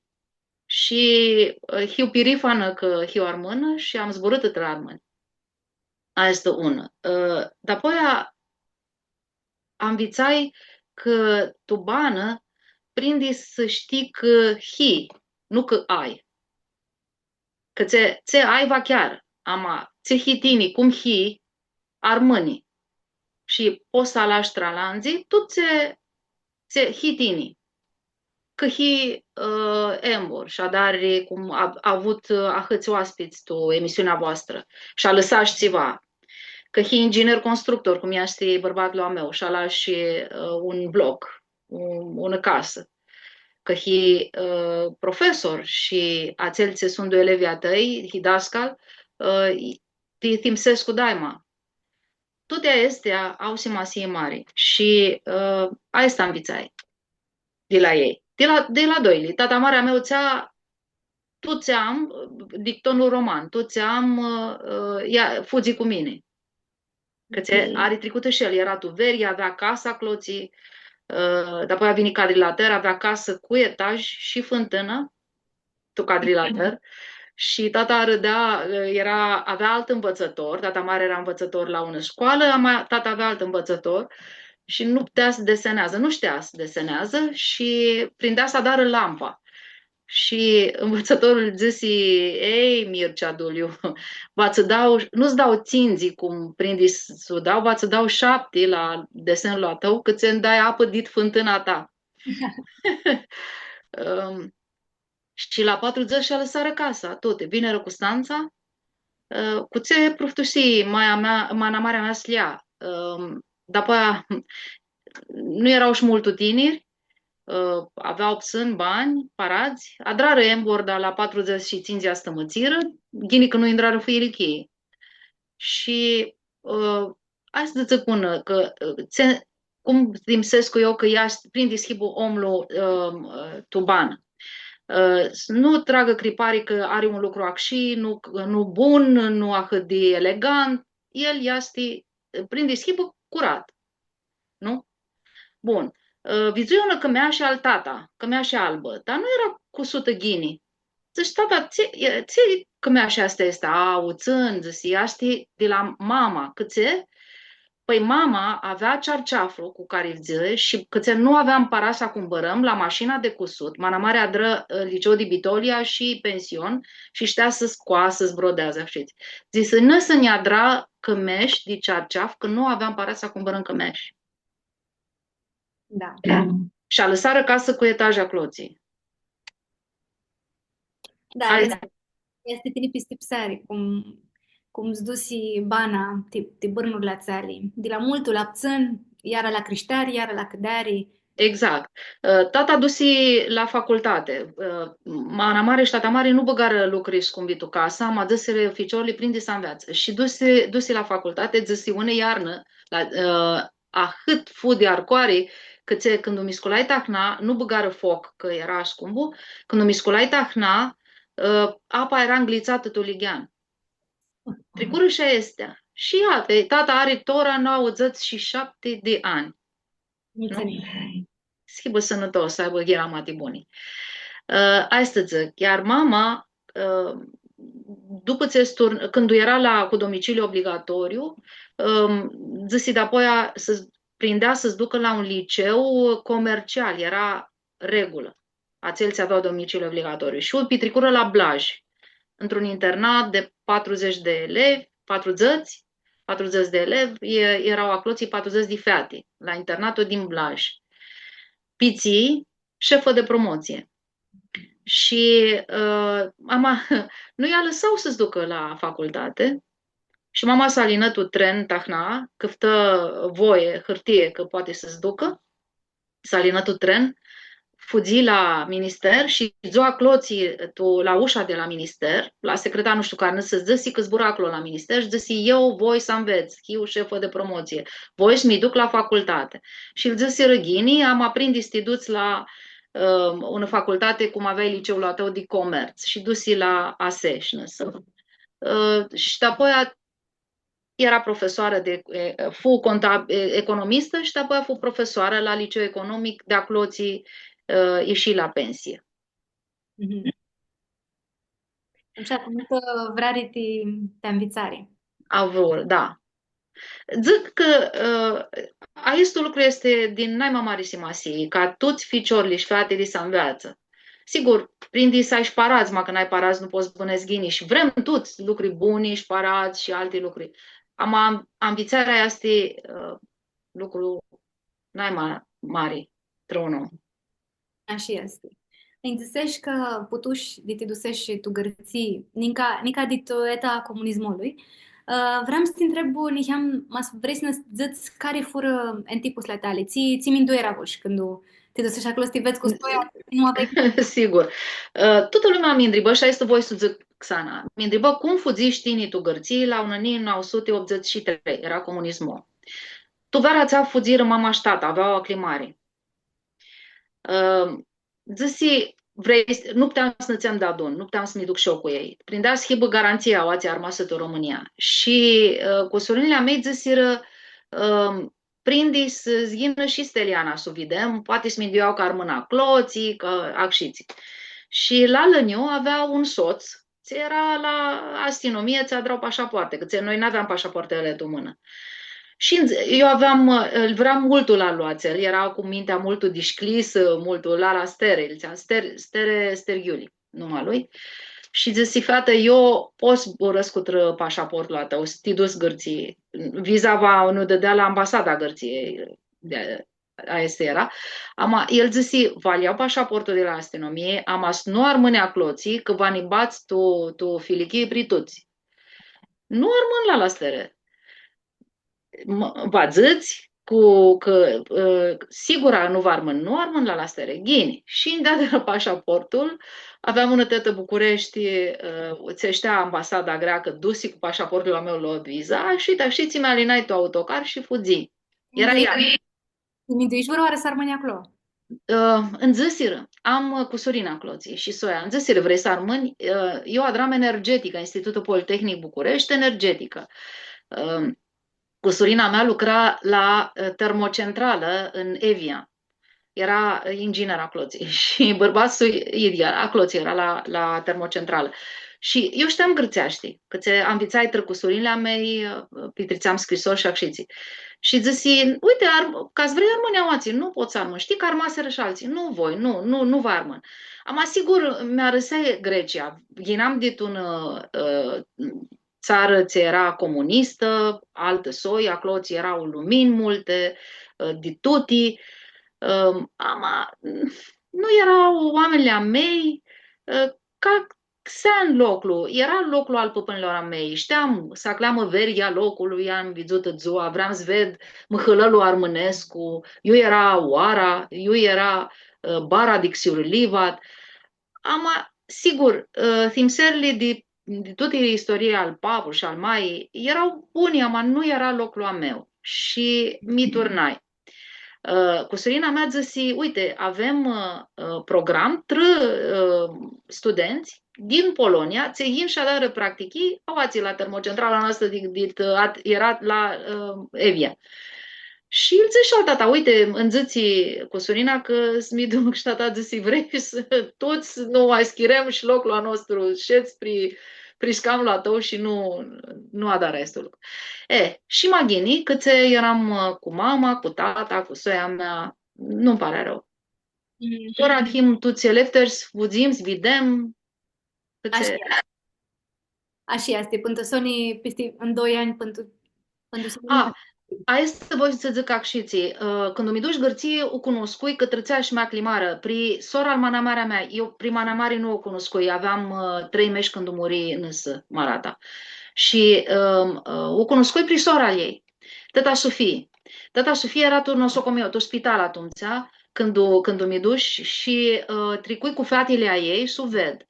shi, ã, hiu pirifanã cã hiu armãnã shi am zburãtã trã armãnj. Aestã easti unã. Ã, dapoaia anvitsai cã tu banã prindi s-shtii cã hii, nu cã ai. Cã tsi, tsi ai va chearã, ama tsi hii tini, cum hii, armãni. Shi pots s-alash trã alantsã, tut tsi, tsi hii tini. Cã hii, ã, embur, shi adari, cum a, avut, ã, ahãts oaspits tu emisiunea voastrã, shi alãsash tsiva. Cã hii inginer constructor, cum easti bãrbatlu a meu, shi alash, ã, un bloc, un, unã casã. Cã hii, ã, profesor shi atselj tsi suntu elevlji a tãi, hii dascal, ã, ti thimsescu daima. Tuti aesti au simasii mari. Shi, ã, aestã anvitsai di la elj. Di la, di la doilji. Tata mari a meu dzãtsea, tut tsi am, dictonlu roman, tut tsi am, ã, ã, ia, fudzi cu mini. Cã tsi, ok, ari tricutã shi el, eara tu Veria, avea casã aclotsi, ã, dapoaia vini Cadrilater, avea casã cu etaj shi fãntãnã, tu Cadrilater. Shi tata arãdea, eara, avea alt nvãtsãtor, tata mari eara nvãtsãtor la unã scoalã, ama tata avea alt nvãtsãtor shi nu putea s-deseneadzã, nu shtea s-deseneadzã shi prindea s-adarã lampa. Shi nvãtsãtorlu dzãsi, „Ei, Mircea Duliu, va tsã dau, nu-ts dau tsintsi cum prindi s-u dau, va tsã dau shapti la desenlu a tãu, cã tsã dai apã dit fãntãna ta.” Ãm, shi la patrudzãts shi alãsarã casa, tuti. Vinirã Custantsa, ã, cu tsi pruftusii maia mea, mana marea mea s-lja. Ãm, dapoaia, nu eara shi multu tiniri, ã, avea psãn, banj, paradz, adrarã embur, dar la patrudzãts shi tsintsi astãmãtsirã, ghini cã nu intrarã fãilichii. Shi, ã, hai s-dzãc unã, cã, ã, tsi, cum thimsescu eu cã ea s-, prindi s-hibã omlu, ã, ã, tu banã. Ã, s-, nu tragã cripari cã ari un lucru acshi, nu, nu bun, nu ahãt di elegant. El easti, prindi s-hibã curat. Nu? Bun. Ã, vidzui unã cãmeashi al tata, cãmeashi albã, dar nu eara cusutã ghini. Dzãsh, „Tata, tsi, e, tsi cãmeashi aestã easti? A, u tsãn”, dzãsi, „easti di la mama.” Cãtse? Pãi mama avea cearceaflu cu cari vidzui shi cãtse nu aveam para s-acumpãrãm la mashina di cusut, mana mari adrã, ã, liceu di Bitolia shi pension shi shtea s-scoasã, s-brodeadzã, shtits. Dzãsi, „Nã s-nã adra cãmesh di cearceaf, cã nu aveam para s-acumpãrãm cãmesh.” Da. Shi alãsarã casã cu etaj aclotsi. Da, aestã easti, easti tini pistipseari, cum, cum s-dusi bana ti, ti bãrnurli atseali. Di la multu la ptsãn, iara la crishteari, iara la cãdeari. Exact. Ã, tata dusi la facultati. Ã, mana mari shi tata mari nu bãgarã lucri scumbi tu casã, ma dzãsirã ficiorlji, „Prindi s-anveatsã.” Shi dusi, dusi la facultati, dzãsi unã iarnã, la, ã, ahãt fu di arcoari, cã tsi, cãndu mi sculai tahna, nu bãgarã foc, cã eara scumbu, cãndu mi sculai tahna, ã, apa eara nglitsatã tu lighean. Tricurã shi aestea. Shi iati, tata ari tora nauãdzãts shi shapti di anj. Multsã anj. S-hibã sãnãtos, s-aibã ghiramati buni. Ã, aestã dzãc, iar mama, ã, dupã tsi s-turn-, cãndu eara la, cu domiciliu obligatoriu, ãm, dzãsi, dapoaia s-, prindea s-ducã la un liceu comercial, eara regulã. Atsel tsi avea domiciliu obligatoriu. Shi u pitricurã la Blaj, într-un internat de patruzeci de elevi, patrudzãts, patrudzãts di elevi, e, eara aclotsi patrudzãts di feati, la internatul din Blaj. Pitsi, șefă de promoție. Shi, ã, ama, nu lj-alãsau s-ducã la facultati. Shi mama s-alinã tu tren, tahna, cãftã voie, hãrtie, cã poati s-ducã. S-alinã tu tren, fudzi la minister shi dzua aclotsi tu, la usha di la minister, la secretar, nu shtiu cari, nã s-dzãsi cã zburã aclo la minister shi dzãsi, „Eu voi s-anvets, hiu șefă de promoție, voi s-mi duc la facultate.” Shi lji dzãsirã, „Ghini, ama prindi s-ti duts la, ã, unã facultati cum aveai liceul a tãu di comerț.” Shi dusi la ASE shi nãsã. Ã, shi dapoaia eara profesoarã di, e, fu contab-, e, economistã shi dapoaia fu profesoarã la liceu economic, di aclotsi, ã, ishi la pensie. Mhm. Ashi, cu multã vreari ti, ti anvitsari. Avurã, da. Dzãc cã, ã, aestu lucru easti di naima mari simasii, ca tuts ficiorlji shi featili s-anveatsã. Sigur, prindi s-ai shi paradz, ma cã n-ai paradz, nu pots s-bãnedz ghini. Shi vrem tuts lucri buni shi paradz shi alti lucri. Ama anvitsarea easti, ã, lucru naima mari trã un om. Ashi easti. Nji dzãseshi cã putushi di ti duseshi tu Gãrtsii, nica, nica di tu eta a comunismului. Ã, vream s-ti ntreb niheam, ma s-, vrei s-nã dzãts cari furã entipuslji a tali? Tsi, tsi mindueri avushi cãndu ti duseshi aclo s-ti vedz cu soia, nu aveai... Sigur. Ã, tutã lumea mi ntribã, shi aestã voi s-dzãc, Xana, mi ntribã, „Cum fudzishi tini tu Gãrtsii la unã njilji nauã suti optzeci shi trei, eara comunismul.” Tu veara atsea fudzirã mama shi tata, avea aclimari. Ã, dzãsi, „Vrei s-, nu puteam s-nã tsem deadun, nu puteam s-mi duc shi eu cu elj.” Prindea s-hibã garantsia aoatsi armasã tu Romãnia. Shi, ã, cusurinjli a mei dzãsirã, ã, „Prindi s-yinã shi Steliana s-u videm, poati s-minduiau cã armãn aclotsi, cã acshitsi.” Shi lalã-nju avea un sots, tsi eara la astinomie, tsi adra pashapoarte, cã tsi, noi n-aveam pashapoartili tu mãnã. Shi ndz-, eu aveam, ã, ãl vream multu lalã atsel, eara cu mintea multu dishcljisã, multu, Lala Stere, ãl dzãtseam, Stere, Stere, Sterghiuli, numa lui. Shi dzãsi, „Featã, eu pot s-zburãscu trã pashaportul a tãu, s-ti duts Gãrtsii.” Viza va nã dãdea la ambasada Gãrtsiei, di, aestã eara. Ama el dzãsi, „Va ljau pashaportul di la astinomie, ama s-nu armãni aclotsi, cã va nã bats tu, tu filichii pri tuts.” Nu armãn, Lala Stere. M-, va dzãts cu, cã, ã, sigura nu va armãn, nu armãn, Lala Stere. Ghini. Shi nj-deadirã pashaportul, aveam unã tetã Bucureshti, ã, tsi shtea ambasada greacã, dusi cu pashaportul a meu, lo viza, shi, da, shi tsi mi alinai tu autocar shi fudzi. Eara ea. Ti minduishi vãrãoarã s-armãnj aclo? ã, nji dzãsirã, am, ã, cusurina aclotsi shi soia, nji dzãsirã, „Vrei s-armãnj?” Ã, eu adram energeticã, Institutul Politehnic București, energeticã. Ã, cusurina mea lucra la, ã, termocentrală în Evia. Era, ã, inginer aclotsi shi bãrbatlu idyea, aclotsi era la, la termocentrală. Shi eu shteam gãrtseashti, cã tsi anvitsai trã cusurinjlji a mei, ã, pitritseam scrisori shi acshitsi. Shi dzãsi, „Uite, ar-, ca s-vrei armãnj aoatsi, nu pots s-armãnj, shtii cã armasirã shi altsã, nu voi, nu, nu, nu va armãnj.” Ama, sigur, mi-arãsea Grecia, yinam dit unã, ã, ã, tsarã tsi era comunistã, altã soi, aclo tsi eara luminj multi, ã, di tuti, ã, ama, nu eara oaminjlji a mei, ã, ca xean loclu, eara loclu al pãpãnjlor a mei, shteam, s-acljamã verghea loclui, am vidzutã dzua, vream s-ved mãhãlãlu armãnescu, iu eara oara, iu eara, ã, bara di Xiurlivat. Ama, sigur, ã, thimserli di, di tutã istoria al papu shi al mai eara buni, ama nu eara loclu a meu. Shi mi turnai. Ã, cusurina mea dzãsi, „Uite, avem, ã, ã, program trã, ã, studentsã din Polonia, tsi yin shi adarã practichi, aoatsi la termocentrala noastrã di, di, at-, eara la, ã, Evia.” Shi lji dzãsh al tata, „Uite, nji dzãtsi cusurina cã s-mi duc.” Shi tata dzãsi, „Vrei s-, tuts nu ma s-chirem shi loclu a nostru, shedz pri, pri scamnul a tãu shi nu, nu adarã aestu lucru.” E, shi ma ghini, cãtse eram, ã, cu mama, cu tata, cu soia mea, nu-nj pari arãu. Mhm. Tora him tuts elefteri, s-fudzim, s-videm, cãtse... Ashi easti. Ashi easti, pãn tu soni, pisti, tu doi anj, pãn tu, pãn tu soni. A, aestã voi s-dzãc acshitsi, ã, cãndu mi dush Gãrtsii, u cunuscui cã tritsea shi mea climarã, pri sora al manamarea mea, eu pri manamari nu u cunuscui, aveam, ã, trei mesh cãndu muri nãsã, marata. Shi, ã, ã, u cunuscui pri sora a ljei. Tãta Sufii. Tãta Sufii eara tu nosocomio, tu spital atumtsea, cãndu, cãndu mi dush shi, ã, tricui cu featili a ljei s-u ved.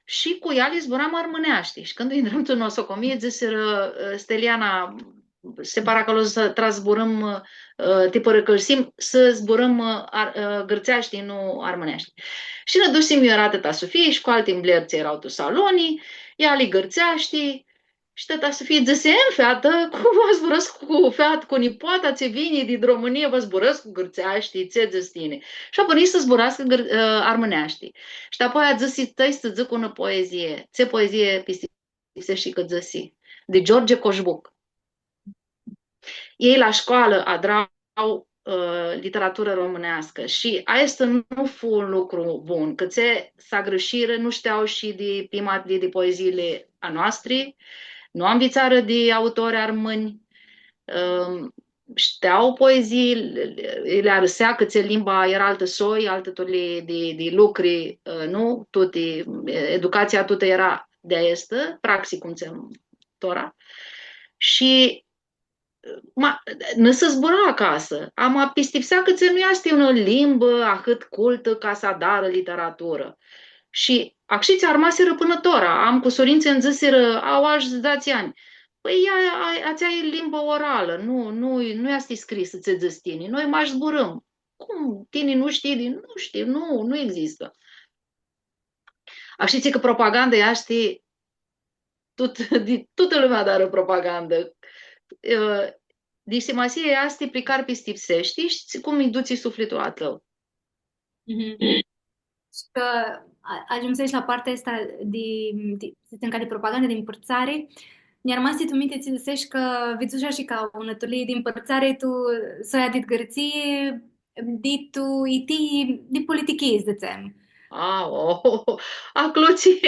Shi cu eali zburam armãneashti. Shi cãndu intrãm tu nosocomio, dzãsirã, ã, Steliana, se pari cã s-, tra s-zburãm, ã, ti pãrãcãlsim, s-zburãm, ã, ar-, ã, gãrtseashti, nu armãneashti. Shi nã dusim, iu eara tãta Sufii shi cu alti mbleri tsi eara tu saloni, eali gãrtseashti, Shi tãta Sufii dzãsi, „Em, featã, cum va zburãscu cu feat-, cu nipoata tsi vini di Romãnii, va zburãscu gãrtseashti, tsi dzãts tini?” Shi apãrnji s-zburascã gãr-, ã, armãneashti. Shi apoia dzãsi, „Stai s-dzãc unã poezii.” Tsi poezii pistipseshti cã dzãsi? Di George Coșbuc. Elj la scoalã adrau, ã, literaturã romãneascã shi aestã nu fu un lucru bun, cã tsi s-agãrshirã, nu shteau shi di pima di, di poeziili a noastri, nu anvitsarã di autori armãnj, ãm, shteau poezii, li, li arãsea cã tsi limba eara altã soi, altã turlii di, di lucri, ã, nu? Tuti, educatsia tutã eara di aestã, praxi, cum dzãtsem tora. Shi ma, nã s-zbura acasã, ama pistipsea cã tsi nu easti unã limbã ahãt cultã ca s-adarã literaturã. Shi acshitsi armasirã pãnã tora. Am cusurinj tsi nj-dzãsirã, au ash dzatsi anj. Pãi, ea, a, atsea e limbã oralã, nu, nu, nu easti scrisã, tsi dzãts tini. Noi mash zburãm. Cum? Tini nu shtii? Nu shtiu, nu, nu existã. Ashitsi cã propaganda easti tut, di, tutã lumea adarã propagandã. Ã, di simasii easti pri cari pistipseshti shi cum lji dutsi suflitlu a tãu. Mhm. Shi cã a-, agiumsesh la partea aestã di, di, s-dzãtsem, ca di propagandã, di mpãrtsari, nj-armasi tu minti tsi dzãsesh cã vidzush shi ca unã turlii di mpãrtsari tu soia dit Gãrtsii, di tu, i ti, di politichii, s-dzãtsem. A, o, aclo tsi,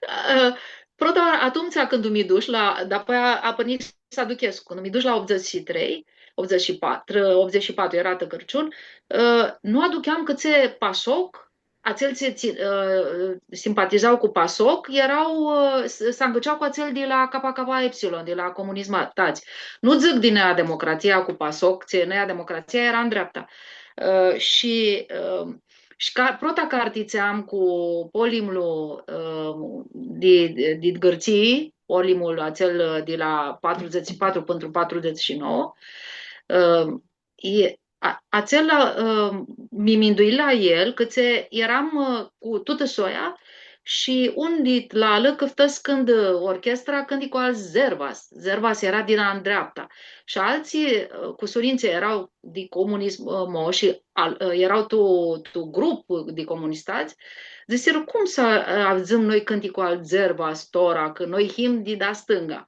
ã, prota, atumtsea cãndu mi dush la, dapoaia apãrnji s-aduchescu, cãndu mi dush la optzeci și trei, optzeci și patru, optzeci și patru eara tã Cãrciun, ã, nu aducheam cãtse PASOK, atsel tsi, tsi, ã, simpatizau cu PASOK, eara, ã, s-, s-angãcea cu atsel di la K K Epsilon, di la comunisma, tats. Nu dzãc di Nea Democrația cu PASOK, tsi Nea Democrația eara tu dreapta. Ã, shi, ã, shi ca, prota carti tsi am cu polimlu, ã, di, di, di Gãrtsii, polimlu atsel, ã, di la patruzeci și patru pãnã tu patruzeci și nouă, ã, e, a, atsel, ã, mi mindui la el, cã tsi eram, ã, cu tutã soia shi un dit la alã cãftã s-cãntã, ã, orchestra, cãnticlu al Zervas. Zervas eara di la ndreapta. Shi altsã, ã, cusurintsã eara di comunism, ã, mo, shi al-, ã, eara tu, tu grup di comunistats. Dzãsirã, cum s-, ã, avdzãm noi cãnticlu al Zervas tora, cã noi him di da stãnga?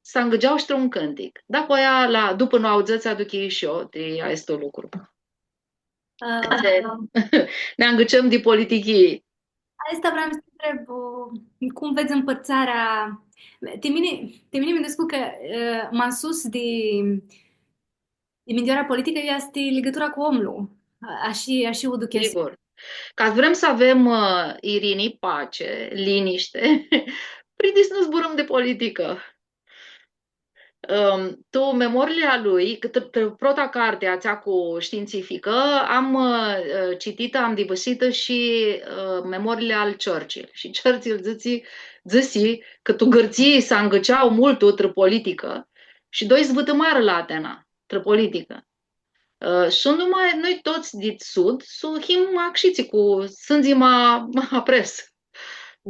S-angãgeau shi tr-un cãntic. Da, cu aia, la, dupã nauãdzãts, aduchii shi eu di aestu lucru. Ã, ca s-nã angãcem di politichii. Aestã vream s-ti ntreb, ã, cum vedz ãmpãrtsarea? Ti mini, ti mini minduescu cã, ã, ma sus di, di minduearea politicã easti ligãtura cu omlu. A, ashi, ashi u duchescu. Sigur. Ca s-vrem s-avem, ã, irini, pace, linishti, prindi s-nu zburãm di politicã. Ãm, tu memoriile a lui, cã t-, t-, prota carti, atsea cu shtiintsificã, am, ã, cititã, am divãsitã shi, ã, memoriile al Churchill. Shi Churchill dzãtsi, dzãsi cã tu Gãrtsii s-angãcea multu trã politicã shi doi s-vãtãmarã la Atena, trã politicã. Ã, suntu ma, noi tuts dit sud, su-, him acshitsi cu sãndzi ma, ma apres.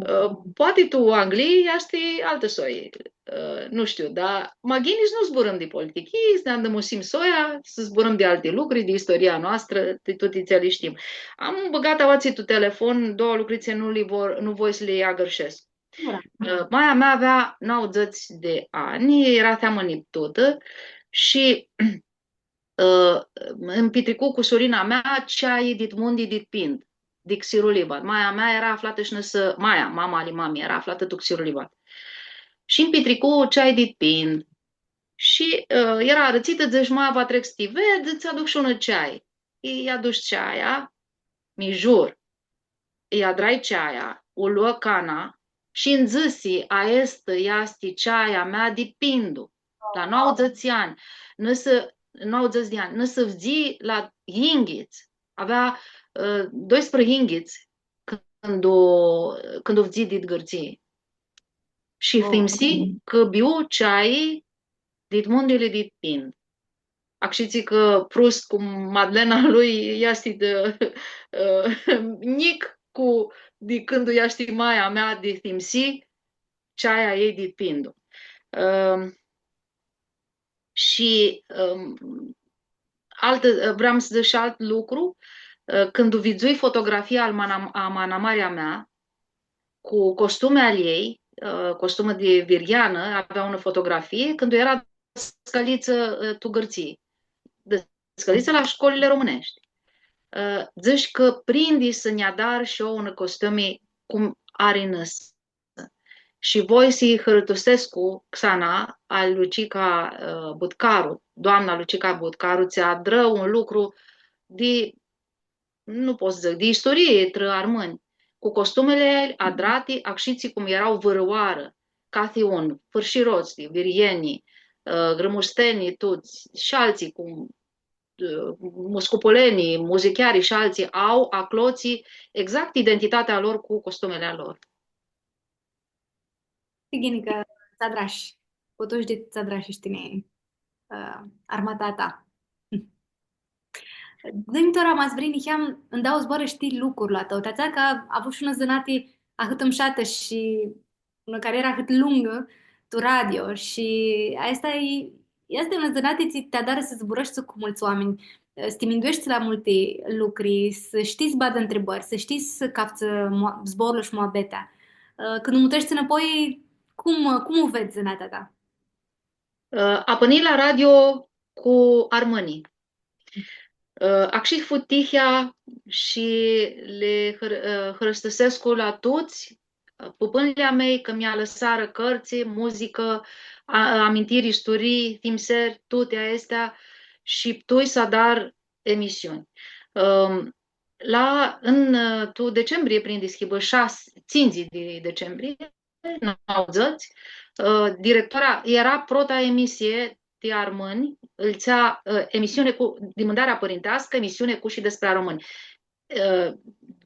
Ã, poati tu Anglii easti altã soi. Ã, nu shtiu, dar ma ghini s-nu zburãm di politichii, s-nã andãmusim soia, s-zburãm di alti lucri, di istoria noastrã, di tuti tsi li shtim. Am bãgatã aoatsi tu telefon doauã lucri tsi nu li vor, nu voi s-li agãrshescu. Ã, maia mea avea nauãdzãts di anj, eara teamã niptutã shi ã, ãnj pitricu cusurina mea ceai dit mundi dit Pind, di Xirulibad. Maia mea eara aflatã shi nãsã, maia, mama ali mami, eara aflatã tu Xirulibad. Shi ãnj pitricu ceai dit Pind. Shi, ã, eara arãtsitã, dzãsh, „Ma, va trec s-ti ved, tsã aduc shi unã ceai.” Lj-, adush ceaia, mi jur, lj-adrai ceaia, u loã cana shi nj-dzãsi, „Aestã easti ceaia mea di Pindu.” La nauãdzãts di anj, nãsã, nauãdzãts di anj, nãsã fudzi la yinghits. Avea, ã, doisprãyinghits cãndu, cãndu fudzi dit Gãrtsii. Shi thimsi cã biu ceai dit mundili dit Pind. Acshitsi cã Proust cu Madlena lui easti di, ã, njic cu, di cãndu easti maia mea di thimsi ceaia ei di Pindu. Ãm, shi, ãm, altã, vream s-dzãc shi alt lucru, ã, cãndu vidzui fotografia al mana-, a manamarea mea, cu costumea al ei, ã, costumã di virgheanã, avea unã fotografie, cãndu eara dãscãlitsã, ã, tu Gãrtsii, dãscãlitsã la scolili romãneshti. Ã, dzãsh cã prindi s-nj-adar shi eu unã costumi cum ari nãsã. Shi voi s-lji hãristusescu xana al Lucica, ã, Butcaru, doamna Lucica Butcaru, tsi adrã un lucru di nu pot s-dzãc, di isturii trã armãnj, cu costumili adrati, acshitsi cum eara vãrãoarã, cathi un, fãrshirots, virghenj, ã, grãmustenj, tuts, shi altsã, cum, ã, muscupuleni, muzicheari shi altsã, au aclotsi exact identitatea lor cu costumili a lor. Ti ghini cã tsã adrash, cu tuts di tsã adrash shi tini, ã, armata a ta. Dzã-nj tora, ma s-vrei niheam, ãn dauã zboarã, shi ti lucrul a tãu, ti atsea cã avush unã zãnati ahãt mushatã shi unã carierã ahãt lungã tu radio shi aestã e, easti unã zãnati tsi ti adarã s-zburãshti cu multsã oaminj, s-ti mindueshti la multi lucri, s-shtii s-badã ntribãri, s-shtii s-caftsã mu-, zborlu shi muabetea. Cãndu mutreshti nãpoi, cum, cum u vedz zãnatea ta? Ã, apãnii la radio cu armãnjlji. Ã, acshi fu tihea shi li hãr-, ã, hãristusescu la tuts, ã, pãpãnjlji a mei, cã mi alãsarã cãrtsã, muzicã, a-, amintiri, isturii, thimseri, tuti aesti, shi putui s-adar emisiuni. Ãm, la, ãn, ã, tu decembrie, prindi s-hibã shasi, tsintsi di decembrie, nauãdzãts, ã, directora, eara prota emisie ti armãnj, lji dzãtsea, ã, emisiune cu, di mãndarea pãrinteascã, emisiune cu shi despre armãnj. Ã,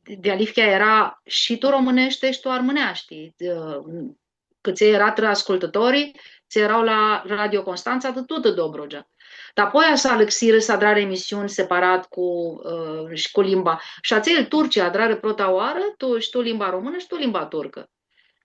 dealihea eara shi tu romãneashti, shi tu armãneashti. Ã, cã tsi eara trã ascultãtori, tsi eara la Radio Constanța, di tutã Dobrogea. Dapoaia s-alãxirã, s-adrarã emisiuni separat cu, ã, shi cu limba. Shi atselj turtsi adrarã prota oarã, tu, shi tu limba românã, shi tu limba turcã.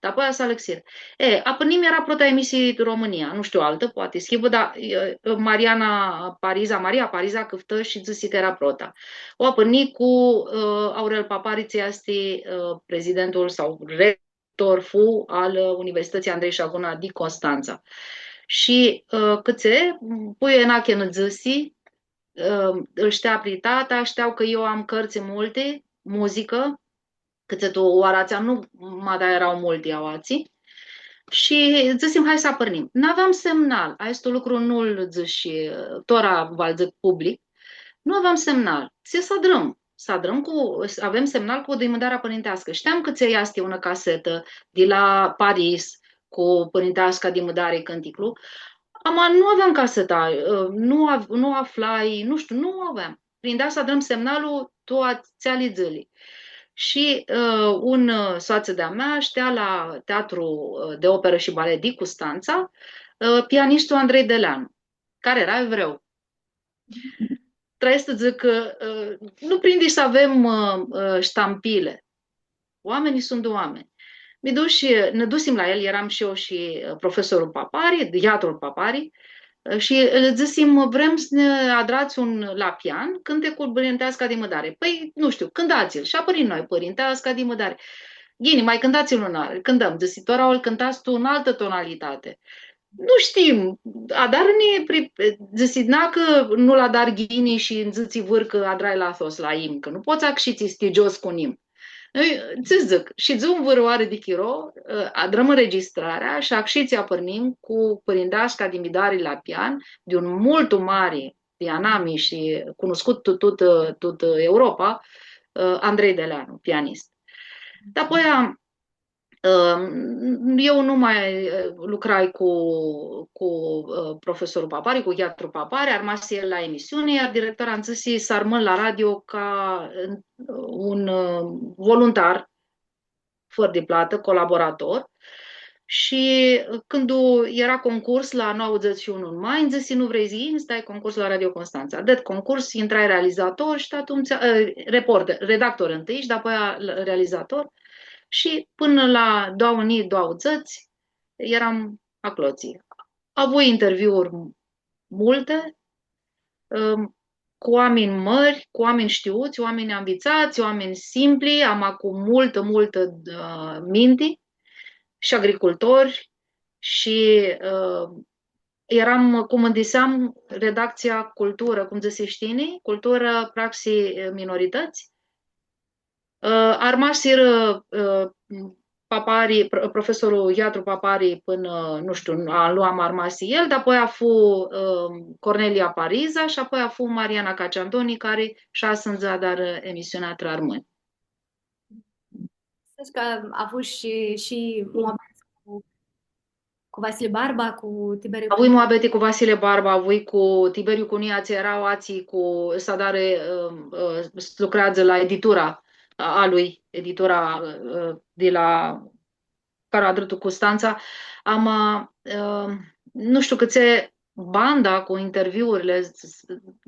Dapoaia s-alãxirã. E, apãrnim, eara prota emisii România, nu shtiu altã, poati s-hibã, dar, ã, Mariana Pariza, Maria Pariza cãftã shi dzãsi cã eara prota. U apãrnji cu, ã, Aurel Papari, tsi easti, ã, prezidentul sau rector fu al, ã, Universității Andrei Șaguna di Constanța. Shi, ã, cãtse, puiu Enache nã dzãsi, ã, ãl shtea pri tata, shtea cã eu am cãrtsã multi, muzicã, cãtse tu oara atsea nu ma da eara multi aoatsi. Shi dzãsim, hai s-apãrnim. N-aveam semnal. Aestu lucru nu-l dzãsh, ã, tora va-l dzãc public. Nu aveam semnal. Tsi s-adrãm? S-adrãm cu, avem semnal cu dimãdarea pãrinteascã. Shteam cã tsi easti unã casetã di la Paris cu pãrinteasca dimãdari cãnticlu. Ama nu aveam caseta, ã, nu av-, nu aflai, nu shtiu, nu aveam. Prindea s-adrãm semnalul tu atseali dzãli. Shi, ã, un, ã, soatsã di-a mea shtea la teatru, ã, di operã shi balet di Custantsa, ã, pianistul Andrei Deleanu, cari eara evreu. Trebuie s-dzãc cã, ã, nu prindi s-avem, ã, ã, shtampili. Oaminjlji suntu oaminj. Mi dush, nã dusim la el, eram shi eu shi, ã, profesorlu Papari, Iatrul Papari, ã, shi lã dzãsim, „Vrem s-nã adrats un la pian, cãnteclu Pãrinteasca dimãdari.” „Pãi, nu shtiu, cãntatsi-l.” Shi apãrnim noi, „Pãrinteasca dimãdari.” „Ghini, ma cãntatsi-l unã oarã.” „Cãntãm.” Dzãsi, „Tora u-l cãntats tu unã altã tonalitati.” „Nu shtim.” „Adarã-nã pri-, dzãsi, „Nacã nu-l adar ghini shi nj-dzãts vãr cã adrai lathos la imn, cã nu pots acshitsi s-ti giots cu un imn.” Ei, tsi dzãc, shidzum vãrã oarã di chiro, ã, adrãm înregistrarea shi acshitsi apãrnim cu Pãrinteasca dimãdari la pian, di un multu mari di anami shi cunuscut tu tutã, tutã Europa, ã, Andrei Deleanu, pianist. Dapoaia, ã, eu nu ma, ã, lucrai cu, cu, ã, profesorlu Papari, cu Iatru Papari, armasi el la emisiuni, iar directora nj-dzãsi s-armãn la radio ca, ã, un, ã, voluntar, fãrã di platã, colaborator. Shi, ã, cãndu eara concurs la nauãdzãts shi unu în mai, nj-dzãsi, „Nu vrei s-dai concurs la Radio Constanța?” Ded concurs, intrai realizator shi atumtsea, ã, reporter, redactor întâi shi dapoaia realizator. Shi pãnã la doauã njilji doauãdzãts eram aclotsi. Avui interviuri multi, ãm, cu oaminj mãri, cu oaminj shtiuts, oaminj anvitsats, oaminj simpli, ama cu multã, multã, ã, minti, shi agricultori, shi, ã, eram, cum dzãtseam, redactsia culturã, cum dzãsish tini, culturã, praxi, minoritãts. Ã, armasirã, ã, Papari, pro-, profesorlu Iatru Papari pãnã, nu shtiu, a, lu am armasi el, dapoaia fu, ã, Cornelia Pariza shi apoia fu Mariana Caciantoni, cari shi asãndzã adarã emisiunea Trã armãnj. Dzãts cã avush shi, shi muabeti cu cu Vasile Barba, cu Tiberiu. Avui muabeti cu Vasile Barba, avui cu Tiberiu Cunia, tsi eara aoatsi cu, s-adarã, ã, ã, s-lucreadzã la editura a, a lui, editura, ã, di la, cari u adrã tu Custantsa. Ama, ã, nu shtiu cãtse banda cu interviurli, s-, s-,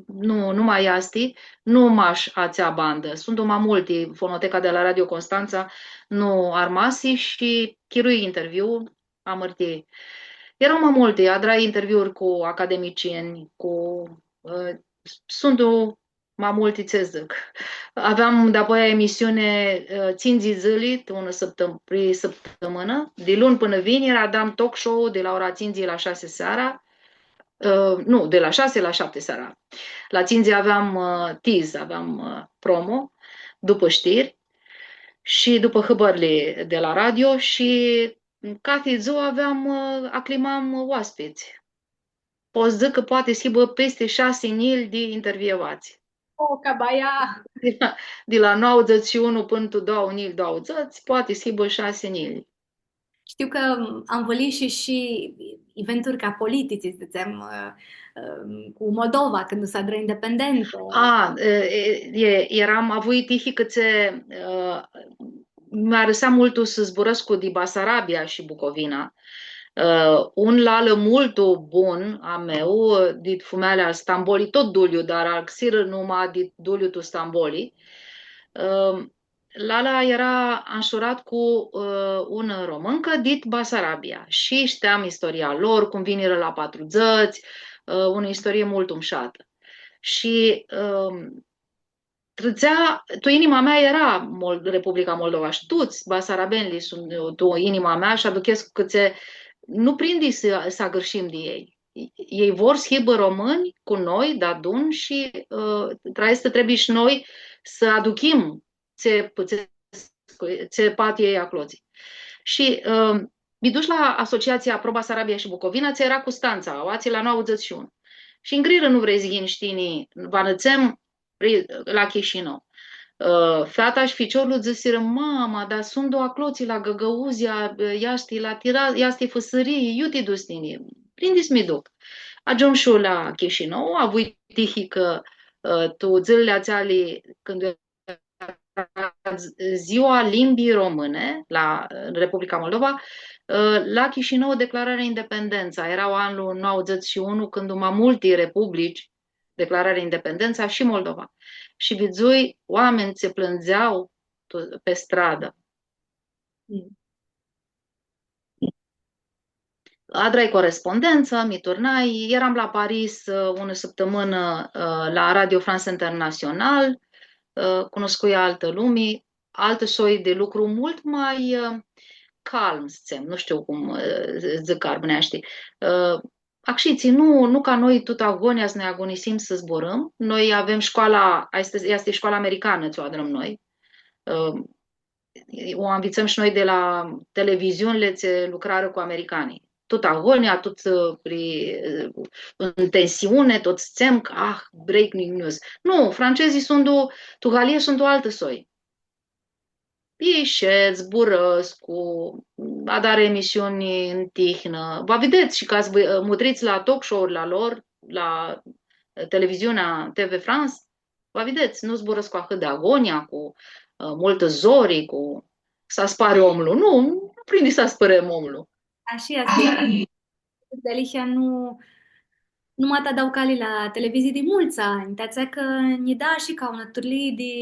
nu, nu ma easti, nu mash atsea bandã. Suntu ma multi, Fonoteca di la Radio Constanța nu armasi shi chirui interviu, amãrtii. Eara ma multi, adrai interviuri cu academicieni, cu, ã, suntu ma multi, tsi dzãc. Aveam dapoaia emisiuni, ã, tsintsi dzãli, unã sãptãm-, pri sãptãmãnã, di luni pãnã vineri, aveam talk show di la ora tsintsi la shasi seara, ã, nu, di la shasi la shapti seara. La tsintsi aveam, ã, tease, aveam, ã, promo, dupã shtiri shi dupã hãbãrli di la radio shi cathi dzuã aveam, ã, aclimam oaspits. Pot s-dzãc cã poati s-hibã pisti shasi njilji di intervievats. O, ca baia! Di la, di la nauãdzãts shi unu pãnã tu doauã njilji doauãdzãts, poati s-hibã shasi njilji. Shtiu cã anvãlish shi eventuri ca politici, s-dzãtsem, ã, ã, cu Moldova, cãndu s-adrã independentã. A, e, e, e, eram, avui tihi cãtse, ã, mi-arãsea multu s-zburãscu di Basarabia shi Bucovina. Ã, un lalã multu bun a meu, dit fumealja Stamboli, tut Duliu, dar alãxirã numa dit Duliu tu Stamboli. Ã, lalã eara ansurat cu, ã, unã romãncã dit Basarabia shi shteam istoria lor, cum vinirã la patrudzãts, ã, unã istorie multu mushatã. Shi, ã, trãtsea, tu inima mea eara Mol-, Republica Moldova shi tuts basarabenjlji suntu tu inima mea shi aduchescu cãtse nu prindi s-, s-agãrshim di elj. Elj vor s-hibã romãnj cu noi, deadun shi, ã, tra aestã trebuie shi noi s-aduchim tsi pãtsescu, tsi pat elj aclotsi. Shi, ã, mi dush la Asociatsia Pro Basarabia shi Bucovina, tsi eara Custantsa, aoatsi la nauãdzãts shi unu. Shi nj-grirã, nu vrei s-yinj shi tini, va nã dutsem pri-, la Chișinău. Ã, feata shi ficiorlu dzãsirã, „Mama, dar suntu aclotsi la Gãgãuzia, easti la Tira-, easti fãsãrii, iu ti duts tini?” Prindi s-mi duc. Agiumshu la Chișinău, avui tihi cã, ã, tu dzãlili atseali, cãndu eara z-, Ziua Limbii Române la, în Republica Moldova, ã, la Chișinău declararea independența. Era anul nauãdzãts shi unu, cãndu ma multi republici declararea independența shi Moldova. Shi vidzui oaminj tsi plãndzea tu, pi stradã. Mm. Adrai corespondentsã, mi turnai, eram la Paris, ã, unã sãptãmãnã, ã, la Radio France International, ã, cunuscui altã lumi, altã soi di lucru multu ma, ã, calm, s-dzãtsem, nu shtiu cum, ã, dzãc armãneashti. Ã, acshitsi, nu, nu ca noi tutã agonja s-nã agonisim s-zburãm. Noi avem scoala, aestã easti scoala americanã, tsi u adrãm noi. Ã, u anvitsãm shi noi di la televiziunili tsi lucrarã cu americanjlji. Tutã agonja, tut, ã, pri, ã, în tensiune, tut s-dzãtsem cã, ah, breaking news. Nu, francezii suntu, tu Galie suntu altã soi. Elj shed, zburãscu, adarã emisiuni tu tihnã. Va videts shi ca s-vã, mutrits la talk show-urli a lor, la, ã, televiziunea T V France, va videts, nu zburãscu ahãt di agonja, cu, ã, multã zori, cu s-aspari omlu. Nu, nu prindi s-aspãrem omlu. Ashi easti. Dealihea nu, nu ma ta dau cali la televizii di multsã anj, ti atsea cã nji da shi ca unã turlii di,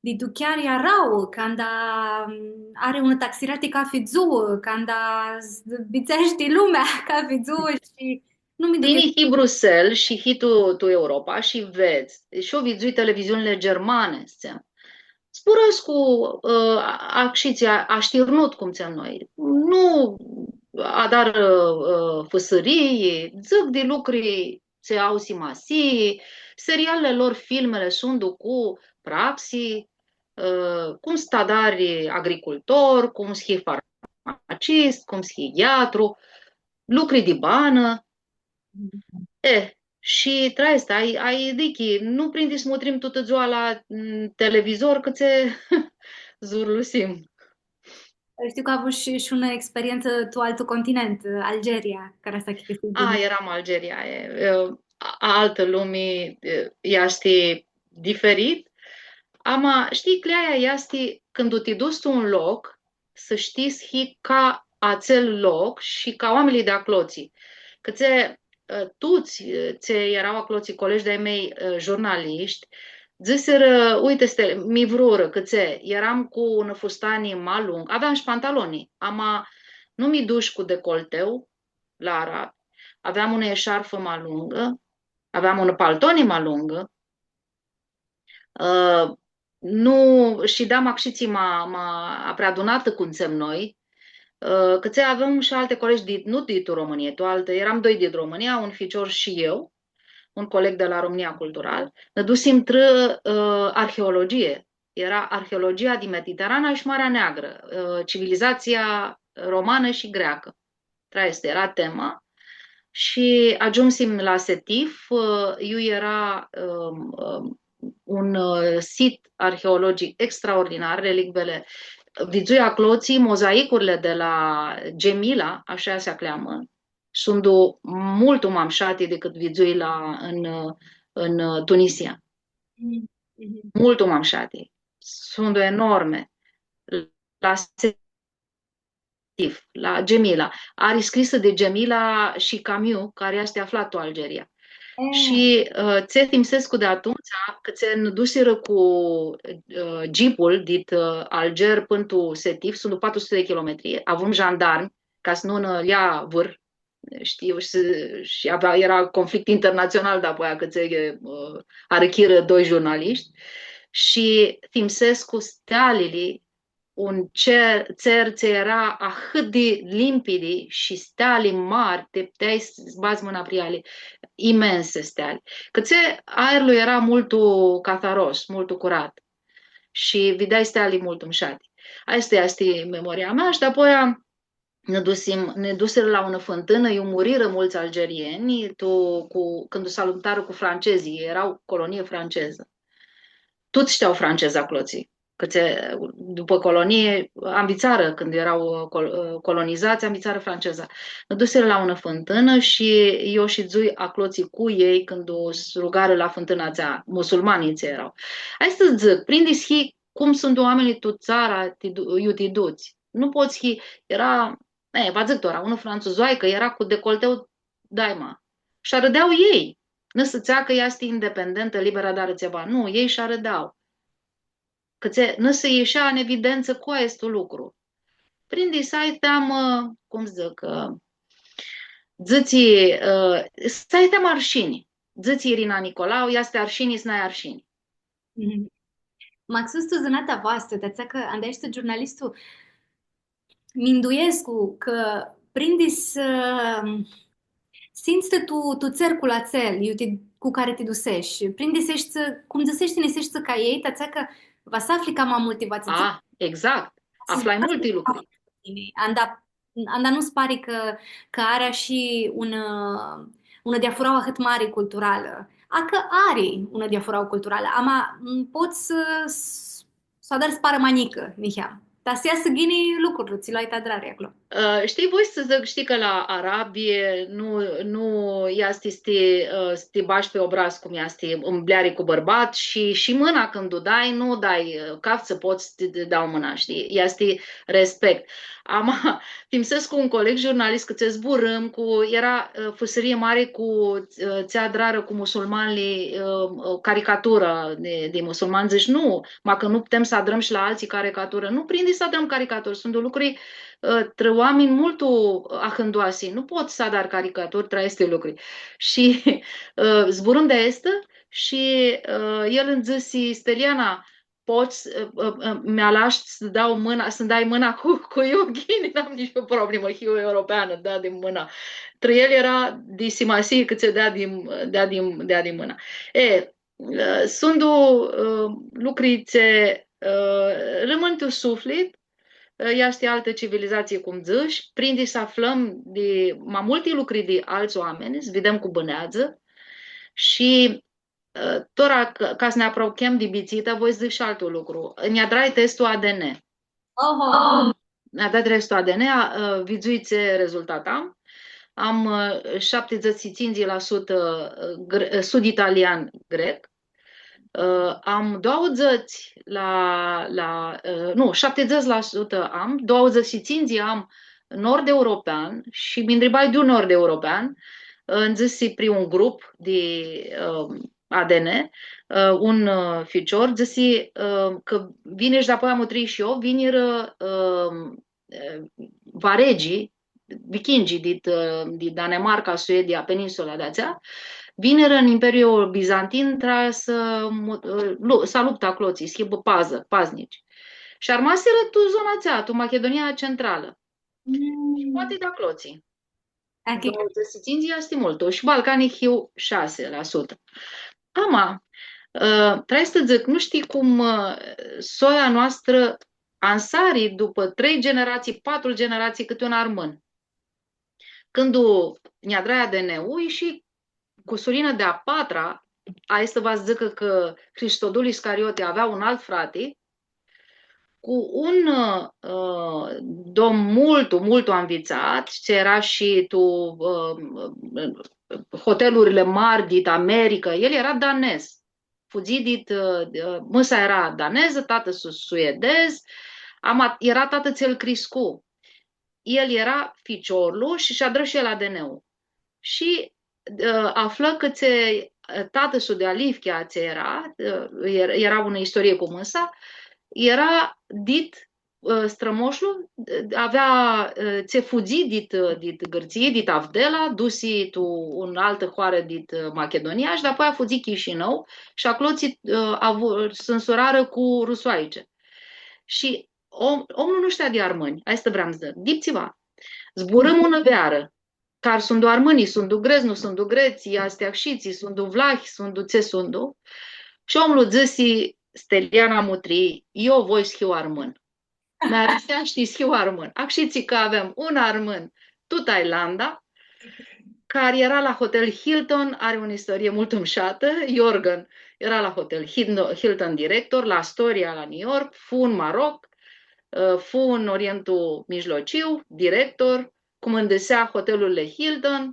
di ducheari arauã, canda, mm, ari unã taxirati cafi dzuã, canda s-, bitiseashti lumea cafi dzuã shi nu mi duchescu. Tini hii Bruxelles shi hii tu, tu Europa shi vedz, shi eu vidzui televiziunili germani, s-dzãtsem. Zburãscu, ã, acshitsi, a-, ashtirnut, cum dzãtsem noi. Nu adarã, ã, fãsãrii, dzãc di lucri tsi au simasii, serialili lor, filmili suntu cu praxi, ã, cum s-ti adari agricultor, cum s-hii farmacist, cum s-hii yeatru, lucri di banã. E, shi tra aestã, ai, ai dichi, nu prindi s-mutrim tutã dzua la, mm, televizor, cãtse zurlusim. Shtiu cã avush shi, shi unã experientsã tu altu continent, Algeria, cara s-achicãsii. A, eram Algeria, e, e, a-, altã lumi, e, easti diferit. Ama, shtii, cleaia easti cãndu ti duts tu un loc, s-shtii s-hii ca atsel loc shi ca oaminjlji di aclotsi. Cãtse, ã, tuts, ã, tsi eara aclotsi, colegi di-a mei, ã, jurnalishti, dzãsirã, uite, Stel-, mi vrurã, cãtse eram cu unã fustani ma lungã, aveam shi pantaloni, ama nu mi dush cu decolteu la arabi, aveam unã eșarfã ma lungã, aveam unã paltoni ma lungã, ã, nu, shideam acshitsi ma, ma apreadunatã, cum dzãtsem noi, ã, cãtse aveam shi alti colegi di, nu di tu Romãnii, tu altã, eram doi di Romãnia, un ficior shi eu, un coleg di la România Cultural, nã dusim trã, ã, arheologie. Eara arheologia di Mediterana shi Marea Neagrã, ã, civilizația romană și greacă. Aestã eara tema. Shi agiumsim la Setif, ã, iu eara, ãm, ãm, un, ã, sit arheologic extraordinar, relicvele, vidzui aclotsi, mozaicurli di la Gemila, ashi s-acljamã, suntu multu ma mushati dicãt vidzui la, tu, tu Tunisia. Mhm, mhm. Multu ma mushati. Suntu enormi. La Setif Setif, la Gemila. Ari scrisã di Gemila shi Camus, cari easti aflat tu Algeria. Shi, ã, tsi thimisescu di atumtsea, cã tsi nã dusirã cu, ã, jeepul dit, ã, Alger pãnã tu Setif, suntu patru suti di kilometri, avum jandarmi, ca s-nu nã ljea vãr, shtii, shi, shi avea, eara conflict internatsional, dapoaia cã tsi, ã, arãchirã doi jurnalishti. Shi thimisescu stealili, un cer, tser tsi eara ahãt di limpidi shi steali mari, ti puteai s-badz mãna pri eali, imensi steali. Cã tsi aerlu eara multu catharos, multu curat. Shi videai steali multu mushati. Aestã easti memoria mea shi dapoaia nã dusim, nã dusirã la unã fãntãnã, iu murirã multsã algerieni, tu, cu, cãndu s-aluptarã cu francezlji, eara colonii francezã. Tuts shtea franceza aclotsi, cã tsi, dupã colonii, anvitsarã cãndu eara, ã, col-, ã, colonizats, anvitsarã franceza. Nã dusirã la unã fãntãnã shi eu shidzui aclotsi cu elj cãndu s-rugarã la fãntãna atsea, musulmanjlji tsi eara. Hai s-dzãc, prindi s-hii cum suntu oaminjlji tu tsara, ti du-, iu ti duts. Nu pots s-hii, eara, e, va dzãc tora, unã frantsuzoaicã eara cu decolteu daima. Shi arãdea elj. Nu s-dzãtsea cã ea easti independentã, liberã, adarã tsiva. Nu, elj shi arãdea. Cã tsi, nu s-ishea în evidență cu aestu lucru. Prindi s-ai teamã, cum dzãc, ã, dzãtsi, ã, s-ai teamã arshini. Dzãtsi Irina Nicolau, easti arshini, s-n-ai arshini. Mhm. Maxus tu zãnatea voastrã, ti atsea cã anda eshti giurnalistu, minduescu cã prindi s-, s-intri tu, tu cercul atsel, iu ti, cu cari ti duseshi. Prindi s-eshti, cum dzãseshi tini, s-eshti ca elj, ti atsea cã va s-afli cama multi, va s-dzãc. A, exact. Aflai multi lucri. Anda, anda nu-ts pari cã, cã ari shi unã, unã diafurauã ahãt mari culturalã. A, cã ari unã diafurauã culturalã. Ama, m, pots s-, s-, s-u adari s-parã ma njicã, niheam. Ta s-easã ghini lucrul, tsi lu ai ti adrari aclo. Ã, shtii, voi s-dzãc, shtii cã la arabi nu, nu easti s-ti, ã, s-ti bash pi obraz cum easti, ãmbleari cu bãrbat shi, shi mãna cãndu u dai, nu u dai, ã, caftsã, pots s-ti, ti dau mãna, shtii? Easti respect. Ama, thimisescu un coleg jurnalist, cã tsi zburãm cu, eara, ã, fãsãrie mari cu, ã, tsi adrarã cu musulmanjlji, ã, ã, caricaturã di, di musulmanj, dzãsh, nu, ma cã nu putem s-adrãm shi la altsã caricaturã. Nu prindi s-adrãm caricaturã, suntu lucri, ã, trã oaminj multu ahãndoasi. Nu pots s-adari caricaturi trã aesti lucri. Shi, ã, zburãm di aestã shi, ã, el nji dzãsi, Steliana, pots, ã, ã, ã, mi alash s-dau mãna, s-nj-dai mãna cu, cu Iu? Ghini, n-am niciunã problemã, hiu europeanã, da di mãna. Trã el eara di simasii cã tsi dea di, dea di, dea di mãna. E, ã, suntu, ã, lucri tsi, ã, rãmãn tu suflit, ã, easti altã civilizatsii, cum dzãsh, prindi s-aflãm di ma multi lucri di altsã oaminj, s-videm cum bãneadzã shi, ã, tora ca, ca s-nã apruchem di bitsitã, voi s-dzãc shi altu lucru. Nj-adrai testul A D N. Oho! Nj-adrai testul A D N, ã, vidzui tsi rezultat am. Am, ã, shaptidzãts shi tsintsi la sutã gre-, ã, sud-italian grec. Ã, am doauãdzãts la, la, ã, nu, shaptidzãts la sutã am, doauãdzãts shi tsintsi am nord-european shi mi ntribai di un nord-european, ã, nji dzãsi pri un grup di, ã, A D N, ã, un, ã, ficior, dzãsi, ã, cã vinirã shi dapoaia mutrii shi eu, vinirã, ã, ã, varegii, vichingii di, ã, di Danemarca, Suedia, peninsula di atsea, vinirã tu Imperiul Bizantin, tra s-, mu-, ã, lu-, s-aluptã aclotsi, s-hibã pazã, paznici. Shi armasirã tu zona atsea, tu Machidunia Centralã. Mm. Shi poati di aclotsi. Ok. Doauãdzãts shi tsintsi easti multu. Shi balcanic hiu shasi la sutã. Ama, ã, trei s-dzãc, nu shtii cum, ã, soia noastrã ansari dupã trei generatsii, patru generatsii cãti un armãn. Cãndu nj-adrai A D N-ul, ishi cusurinã di-a patra, aestã va s-dzãcã cã Hristodul Iscarioti avea un alt frati, cu un, ã, dom multu, multu anvitsat, tsi eara shi tu, ã, hotelurile mari dit America. El eara danez. Fudzi dit, ã, ã, mã-sa eara danezã, tatã su-, suedez, ama eara tatã tsi-l criscu. el eara ficiorlu shi sh-adrã shi el A D N-ul. Shi, ã, aflã cã tsi, ã, tatã-su di Alivchea tsi eara, ã, eara, eara unã istorie cu mãsa, eara dit, ã, strãmoshlu, ã, avea, ã, tsi fudzi dit, ã, dit Gãrtsii, dit Avdela, dusi tu unã altã hoarã dit, ã, Machidunia shi dapoaia fudzi Chishinãu shi aclo tsi, ã, avu-, s-nsurarã cu rusoaici. Shi om-, omlu nu shtea di armãnj, aestã vream s-dzãc, di tsiva. Zburãm unã vearã, cari suntu armãnjlji, suntu grets, nu suntu grets, easti ashitsi, suntu vlahi, suntu tsi suntu. Shi omlu dzãsi, Steliana Mutrii, eu voi s-hiu armãn. Mi-arisea s-hiu armãn. Ashitsi cã avem un armãn tu Thailanda, cari eara la Hotel Hilton, ari unã istorie multu mushatã, Jorgen, eara la Hotel Hilton, Hilton director, la Astoria la New York, fu tu Maroc, ã, fu tu Orientul Mijlociu, director, cumãndãsea hotelurile Hilton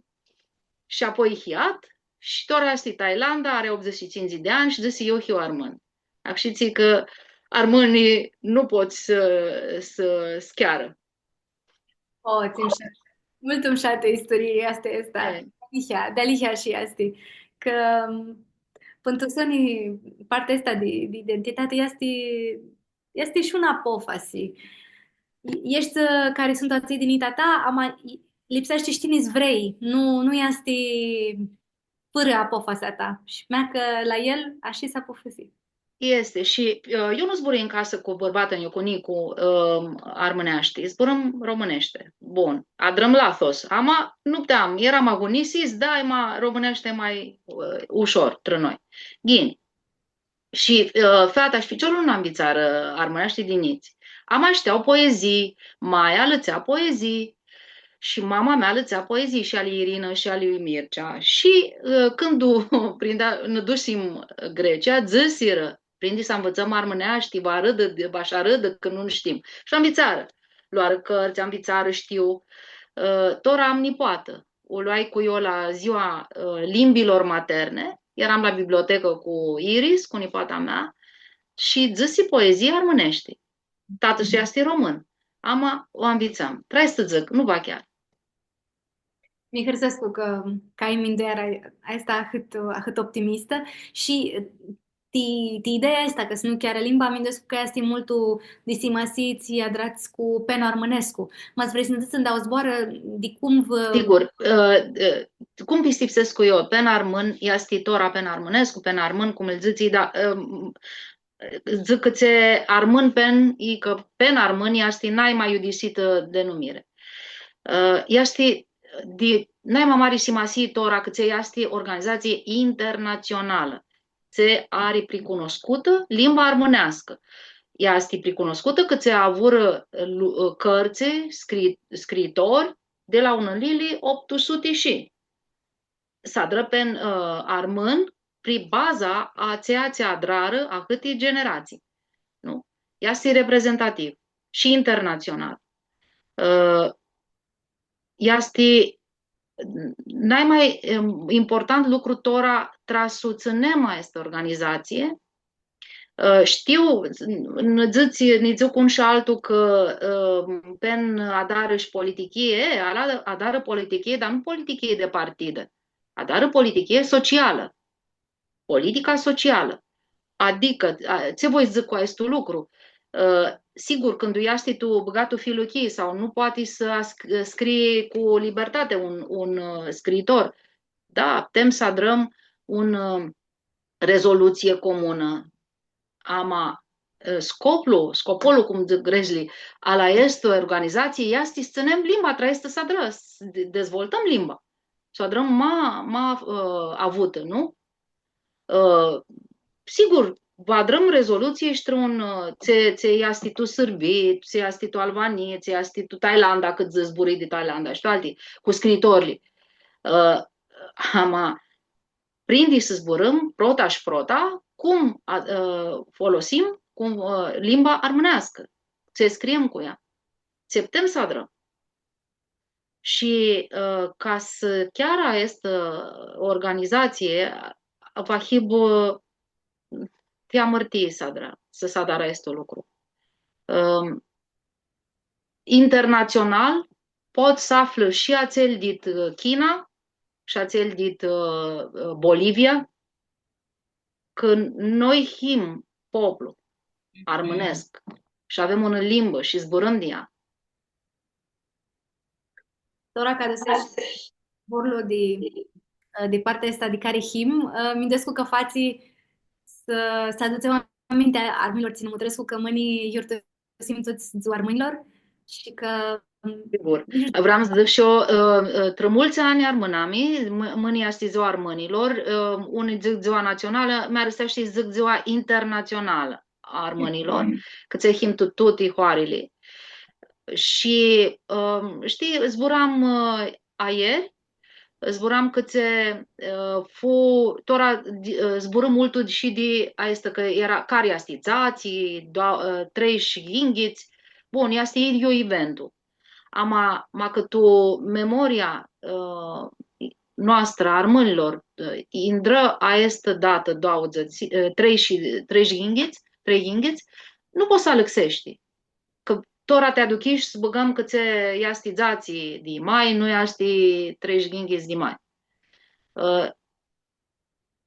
shi apoi hiat shi tora easti Thailanda, ari optzeci și cinci di anj shi dzãsi, eu hiu armãn. Ashitsi cã armãnjlji nu pot s-, s-, s-chearã. O, tsi mushatã. Multu mushatã istoria easti aestã. E. Dealihea, dealihea shi easti. Cã, m, pãn tu soni, partea aestã di, di identitati easti, easti shi unã apofasi. Eshti, ã, cari suntu atselj dinãintea ta, ama lipseashti s-shtii tsi vrei. Nu, nu easti fãrã apofasea ta. Shi mea cã la el ashi s-apufusi. Easti. Shi, ã, eu nu zburãi tu casã cu bãrbatlu a meu, cu Nicu, ã, armãneashti. Zburãm romãneashti. Bun. Adrãm lathos. Ama nu puteam. Eram agunisiți, da, ma romãneashti ma, ã, ușor, trã noi. Ghini. Shi, ã, feata shi ficiorlu nu anvitsarã armãneashti di njits. Ama shtea poezii, maia lã dzãtsea poezii. Shi mama mea lã dzãtsea poezii shi ali Irinã shi ali Mircea. Shi, ã, cãndu prindea, nã dusim Grecia, dzãsirã, prindi s-anvitsãm armãneashti, va arãdã, va sh-arãdã cã nu shtim. Shi anvitsarã. Loarã cãrtsã, anvitsarã, shtiu. Ã, tora am nipoatã. U loai cu eu la ziua, ã, limbilor materne. Eram la bibliotecã cu Iris, cu nipoata mea, shi dzãsi poezii armãneashti. Tatã-su easti român. Ama u anvitsãm. Trai s-dzãc, nu va chearã. Mi hãrsescu cã, cã ai mindueara aestã ahãt, ahãt optimistã shi ti, ti ideea aestã cã s-nu chearã limba, minduescu cã easti multu di simasii tsi adrats cu PEN-ul armãnescu. Ma s-vrei s-nã dzãts ndauã zboarã di cum vã... Sigur, ã, ã, cum pistipsescu eu, PEN armãn, easti tora PEN armãnescu, PEN armãn, cum lu dzãts, da, ã, dzãc cã tsi armãn PEN, i cã PEN armãn easti nai ma iudisitã denumiri. Ã, easti di nai ma mari simasii tora cã tsi easti organizatsii internatsionalã, tsi ari pricunuscutã limba armãneascã. Easti pricunuscutã cã tsi avurã lu-, cãrtsã, scri-, scriitori di la unã lili optu suti shi s-adrã PEN, ã, armãn pri baza a tsi, tsi adrarã ahãti generatsii. Nu? Easti reprezentativ shi internatsional. Ã, easti nai ma, em, important lucru tora tra s-u tsãnem aestã organizatsii, Ã, shtiu, nã dzãts, nã dzãc un shi altu cã, ã, PEN adarã shi politichii, e, ala-, adarã politichii, dar nu politichii di partidã. Adarã politichii socialã. Politica socialã. Adicã, a, tsi voi s-dzãc cu aestu lucru? Ã, sigur, cãndu easti tu bãgat tu filuchii sau nu poati s-sc-, scrii cu libertati un, un, ã, scriitor, da, putem s-adrãm un, ã, rezolutsii comunã. Ama, ã, scoplu, scopolu, cum dzãc gretslji, al aestei organizatsii easti s-tsãnem limba, tra aestã s-adrã, s-de-, dezvoltãm limba. S-u adrãm ma, ma, ã, avutã, nu? Ã, sigur, va adrãm rezolutsii shi trã un, ã, tsi, tsi easti tu Sãrbii, tsi easti tu Albanii, tsi easti tu Thailanda, cã zburãi di Thailanda shi tu alti, cu scriitorlji. Ã, ama, prindi s-zburãm prota shi prota, cum, a, ã, folosim, cum, ã, limba armãneascã, tsi scriem cu ea, tsi putem s-adrãm. Shi, ã, ca s-chearã aestã organizatsii, va hibã ti amãrtii s-adrã, s-, s-adarã aestu lucru. Ã, internatsional, pot s-aflã shi atsel dit, ã, China shi atsel dit, ã, ã, Bolivia, cã noi him poplu armãnescu shi avem unã limbã shi zburãm di ea. Tora ca adusesh zborlu di, di partea aestã di cari him, minduescu cã fatsi s-, s-adutsem aminti a armãnjlor tsi nã mutrescu cã mãni yiurtusim tuts dzua armãnjlor shi cã, sigur. Vream s-dzãc shi eu, ã, ã, trã multsã anj armãnami, m-, mãni easti dzua armãnjlor, ã, unii dzãc dzua natsionalã, mi arãseashti s-dzãc dzua internatsionalã a armãnjlor, cã tsi him tu tuti hoarili. Shi, ã, shtii, zburam, ã, aieri, zburam cãtse, ã, fu, tora, di-, ã, zburãm multu shi di aestã cã eara, cari easti dzatsi, doa-, ã, treisprãyinghits. Bun, easti idyiu eventu. Ama, ma cã tu memoria, ã, noastrã, a armãnjlor, ã, intrã aestã datã doauãdzãts, ã, trei shi, treisprãyinghits, treiyinghits, nu pots s-alãxeshti. Cã tora ti aduchish s-bãgãm cãtse easti dzatsi di mai, nu easti treisprãyinghits di mai. Ã,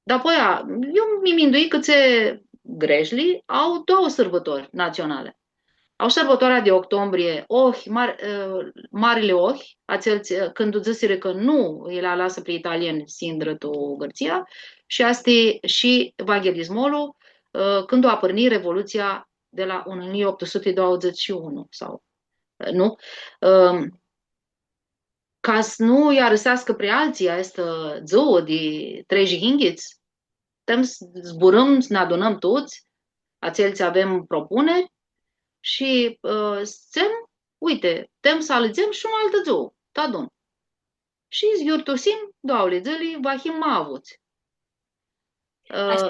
dapoaia, eu mi mindui cãtse greshli au doauã sãrbãtori natsionali. Au sãrbãtoarea di octombrie, Ohi, mar-, ã, Marili Ohi, atsel tsi, cãndu dzãsirã cã nu, el alasã pi italieni s-intrã tu Gãrtsia, shi easti shi Evanghelismolu, ã, cãndu apãrni Revolutsia di la unã njilji optu suti doauãdzãts shi unu, sau, nu? Ãm, ca s-nu lj-arãseascã pri altsã aestã dzuã di treisprãyinghits, putem s-zburãm, s-nã adunãm tuts, atselj tsi avem propuneri shi, ã, s-dzãtsem, uite, putem s-alãdzem shi unã altã dzuã, deadun. Shi s-yiurtusim, doauãli dzãli, va him ma avuts. Ã,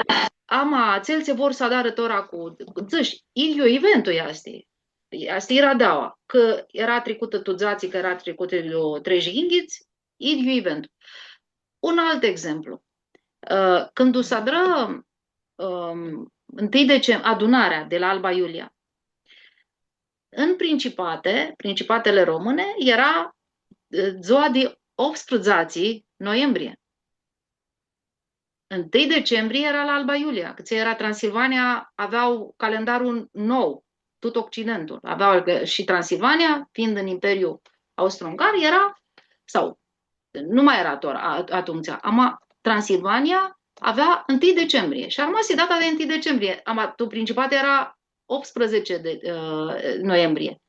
ama, atselj tsi vor s-adarã tora cu, dzãsh, idyiu eventu easti. Easti iradeaua, cã eara tricutã tu dzatsi, cã eara tricutã tu treisprãyinghits, idyiu eventu. Un alt exemplu. Ã, cãndu s-adrã, ãm, întâi decem-, adunarea di la Alba Iulia, în Principate, Principatele Române, eara, ã, dzua di optsprãdzatsi noiembrie. Întâi decembrie eara la Alba Iulia, cã tsi eara Transilvania, avea calendarlu nou, tut Occidentul. Avea, cã shi Transilvania, fiind în Imperiul Austro-Ungar, eara, sau nu ma eara tora, a-, atumtsea, ama Transilvania avea întâi decembrie shi armasi data di întâi decembrie, ama tu Principate eara optsprãdzatsi di, ã, noiembrie.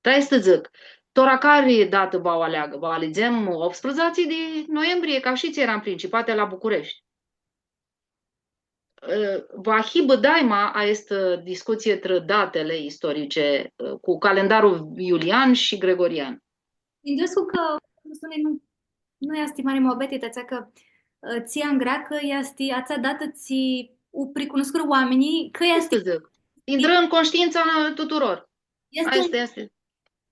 Trai s-dzãc, tora cari datã va u aleagã? Va u alãdzem optsprãdzatsi di noiembrie, ca shi tsi eara în Principate la Bucureshti. Ã, va hibã daima aestã discutsii trã datili istorice, ã, cu calendarlu iulian shi gregorian. Minduescu cã, nu, nu easti mari muabeti, ti atsea cã, ã, tsi angreacã easti atsea datã tsi u pricunuscurã oaminjlji, cã easti... Tsi s-dzãc? Intrã tu conshtiintsa a tuturor. Easti un... Aestã easti.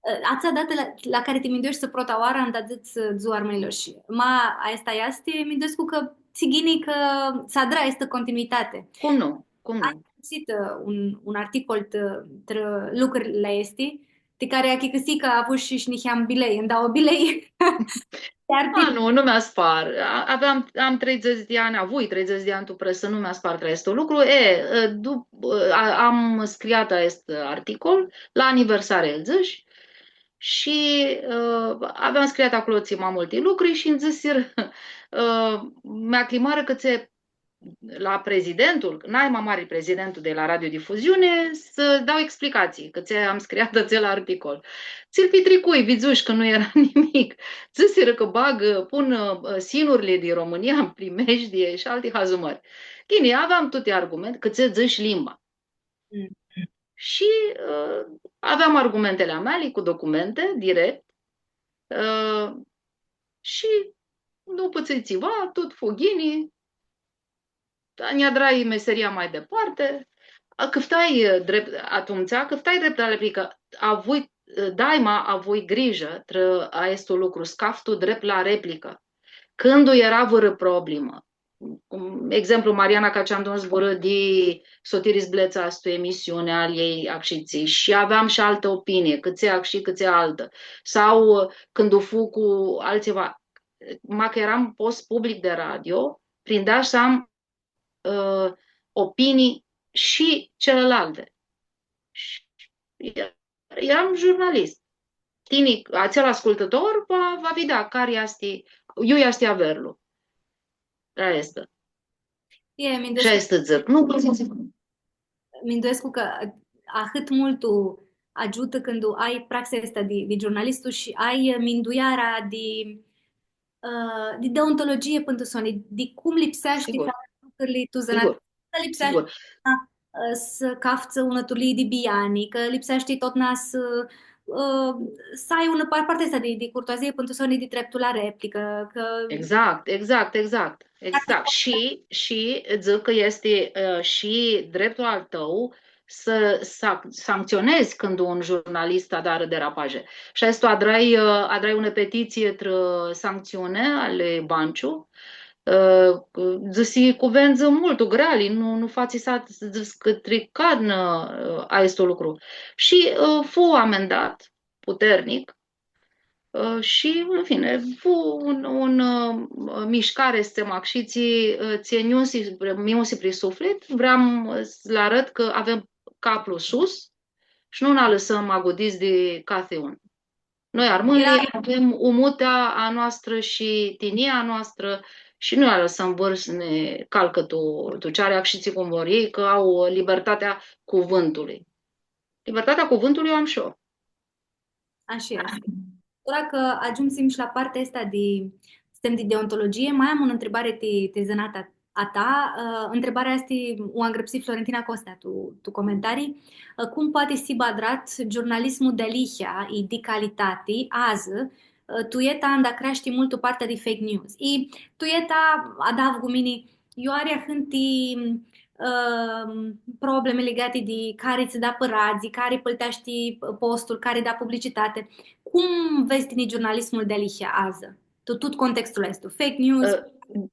Ã, atsea datã la, la cari ti mindueshti prota oarã, anda dzãts, ã, Dzua Armãnjlor shi ma aestã easti, minduescu cã tsi ghini cã s-adrã aestã continuitati. Cum nu? Cum nu? Am gãsit, ã, un, un articol t-, trã lucrili aesti, ti cari achicãsii cã avush shi, shi niheam bilei, ãnj dau bilei. A, nu, nu mi aspar. A-, aveam, am treidzãts di anj, avui treidzãts di anj tu presã, nu mi aspar trã aestu lucru. E, ã, du-, ã, am scriat aestu articol, la aniversari, dzãsh, shi, ã, aveam scriat aclo tsi ma multi lucri shi nji dzãsirã, ã, mi aclimarã cã tsi la prezidentul, nai ma mari prezidentul di la Radiodifuziuni, s-dau explicatsii, cã tsi am scriat atsel articol. Tsi-l pitricui, vidzush cã nu eara nimic. Dzãsirã cã bagã, pun, ã, sinurli di Romãnia în primejdie shi alti hazumãri. Ghini, aveam tuti argumente, cã tsi dzãsh limba. Mm. Shi, ã, aveam argumentili a meali cu documente, direct, ã, shi nu pãtsãi tsiva, tut fu ghini, nj-adrai meseria ma diparti, a, cãftai, ã, drept, atumtsea, cãftai drept la replicã, avui, ã, daima avui grijã trã aestu lucru, s-caftu drept la replicã. Cãndu eara vãrã problemã, cum exemplu, Mariana Caceandon zburã di Sotiri Zbletsa tu emisiunea a ljei, acshitsi, shi aveam shi altã opinii, cãtse acshi, cãtse altã. Sau, ã, cãndu fu cu altsiva, ma cã eram post public di radio, prindea s-am, ã, opinii shi celelalte. Shi eram jurnalist. Tini, atsel ascultãtor, va, va videa cari easti, iu easti averlu. Aestã. E, minduescu, aestã dzãc. Nu pot s-dzãc. Minduescu cã ahãt multu agiutã cãndu ai praxea aestã di, di jurnalistu shi ai, ã, mindueara di, ã, di deontologie pãn tu soni, di cum lipseashti, sigur, s-fats lucrurli tu zãnati. Sigur. Cum lipseashti, sigur, ã, s-caftsã unã turlii di biani, cã lipseashti totna s-, ã, s-ai unã par-, partea aestã di, di curtoazie, pãn tu soni di dreptul la replicã, cã... Exact, exact, exact, exact. Shi, shi dzãc cã easti, ã, shi dreptul al tãu s-, s-sanctsionezi cãndu un jurnalist adarã derapaje. Shi aestã adrai, ã, adrai unã petitsii trã sanctsiuni a lui Banciu, ã, dzãsi cuvendzã multu greali, nu, nu fatsi s-, dzãsi cã tricarnã, ã, aestu lucru. Shi, ã, fu amendat puternic, ã, shi, în fine, fu un, un, ã, mishcari, s-dzãtsem acshitsi, ã, tsi nj-usi, nj-usi pri suflit, vream, ã, s-lã arãt cã avem caplu sus shi nu nã alãsãm agudits di cathi un. Noi, armãnjlji, avem umutea a noastrã shi tinjia a noastrã shi nu lã alãsãm vãr s-nã calcã tu, tu ceari, acshitsi cum vor elj, cã au libertatea cuvãntului. Libertatea cuvãntului u am shi eu. Ashi easti. Tora cã agiumsim shi la partea aestã di, s-dzãtsem, di deontologie, ma am unã ntribari ti, ti zãnatea a ta, ã, ntribarea aestã u angrãpsi Florentina Costea tu, tu comentarii. Ã, cum poati s-hibã adrat giurnalismul dealihea i di calitati adzã, ã, tu eta anda creashti multu partea di fake news? I tu eta, adavgu mini, io ari ahãnti, ã, problemi ligati di cari tsã da pãradz, cari pãlteashti postul, cari da publicitati. Cum vedz tini giurnalismul dealihea adzã? Tu tut contextul aestu, fake news. Ã,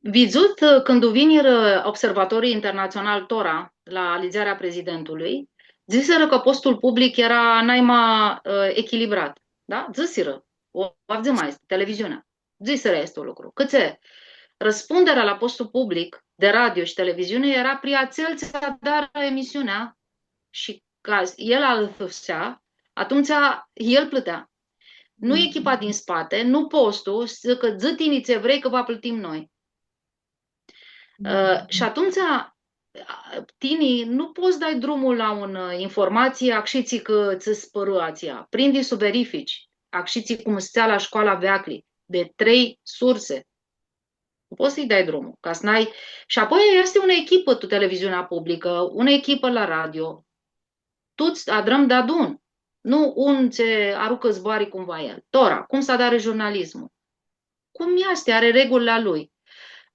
vidzut, ã, cãndu vinirã observatorlji internatsionali tora la alidzearea a prezidentului, dzãsirã cã postul public eara naima, ã, echilibrat. Da? Dzãsirã. U avdzãm aestã, televiziunea. Dzãsirã aestu lucru. Cãtse, răspunderea la postul public di radio shi televiziuni eara pri atsel tsi adarã emisiunea shi ca el alãthusea, atumtsea el plãtea. Nu echipa din spate, nu postul, s-dzãcã, dzã tini tsi vrei cã vã plãtim noi. Ã, shi atumtsea, a, tini nu pots s-dai drumul la un, ã, informatsii, acshitsi cã tsã s-pãru atsea. Prindi s-u verifici, acshitsi cum s-dzãtsea la scoala veaclji, di trei surse. Nu pots s-lji dai drumul, ca s-n-ai. Shi apoi easti unã echipã tu televiziunea publicã, unã echipã la radio. Tuts adrãm deadun. Nu un tsi arucã zboarã cum va el. Tora, cum s-adarã jurnalismul? Cum easti, ari regulili a lui.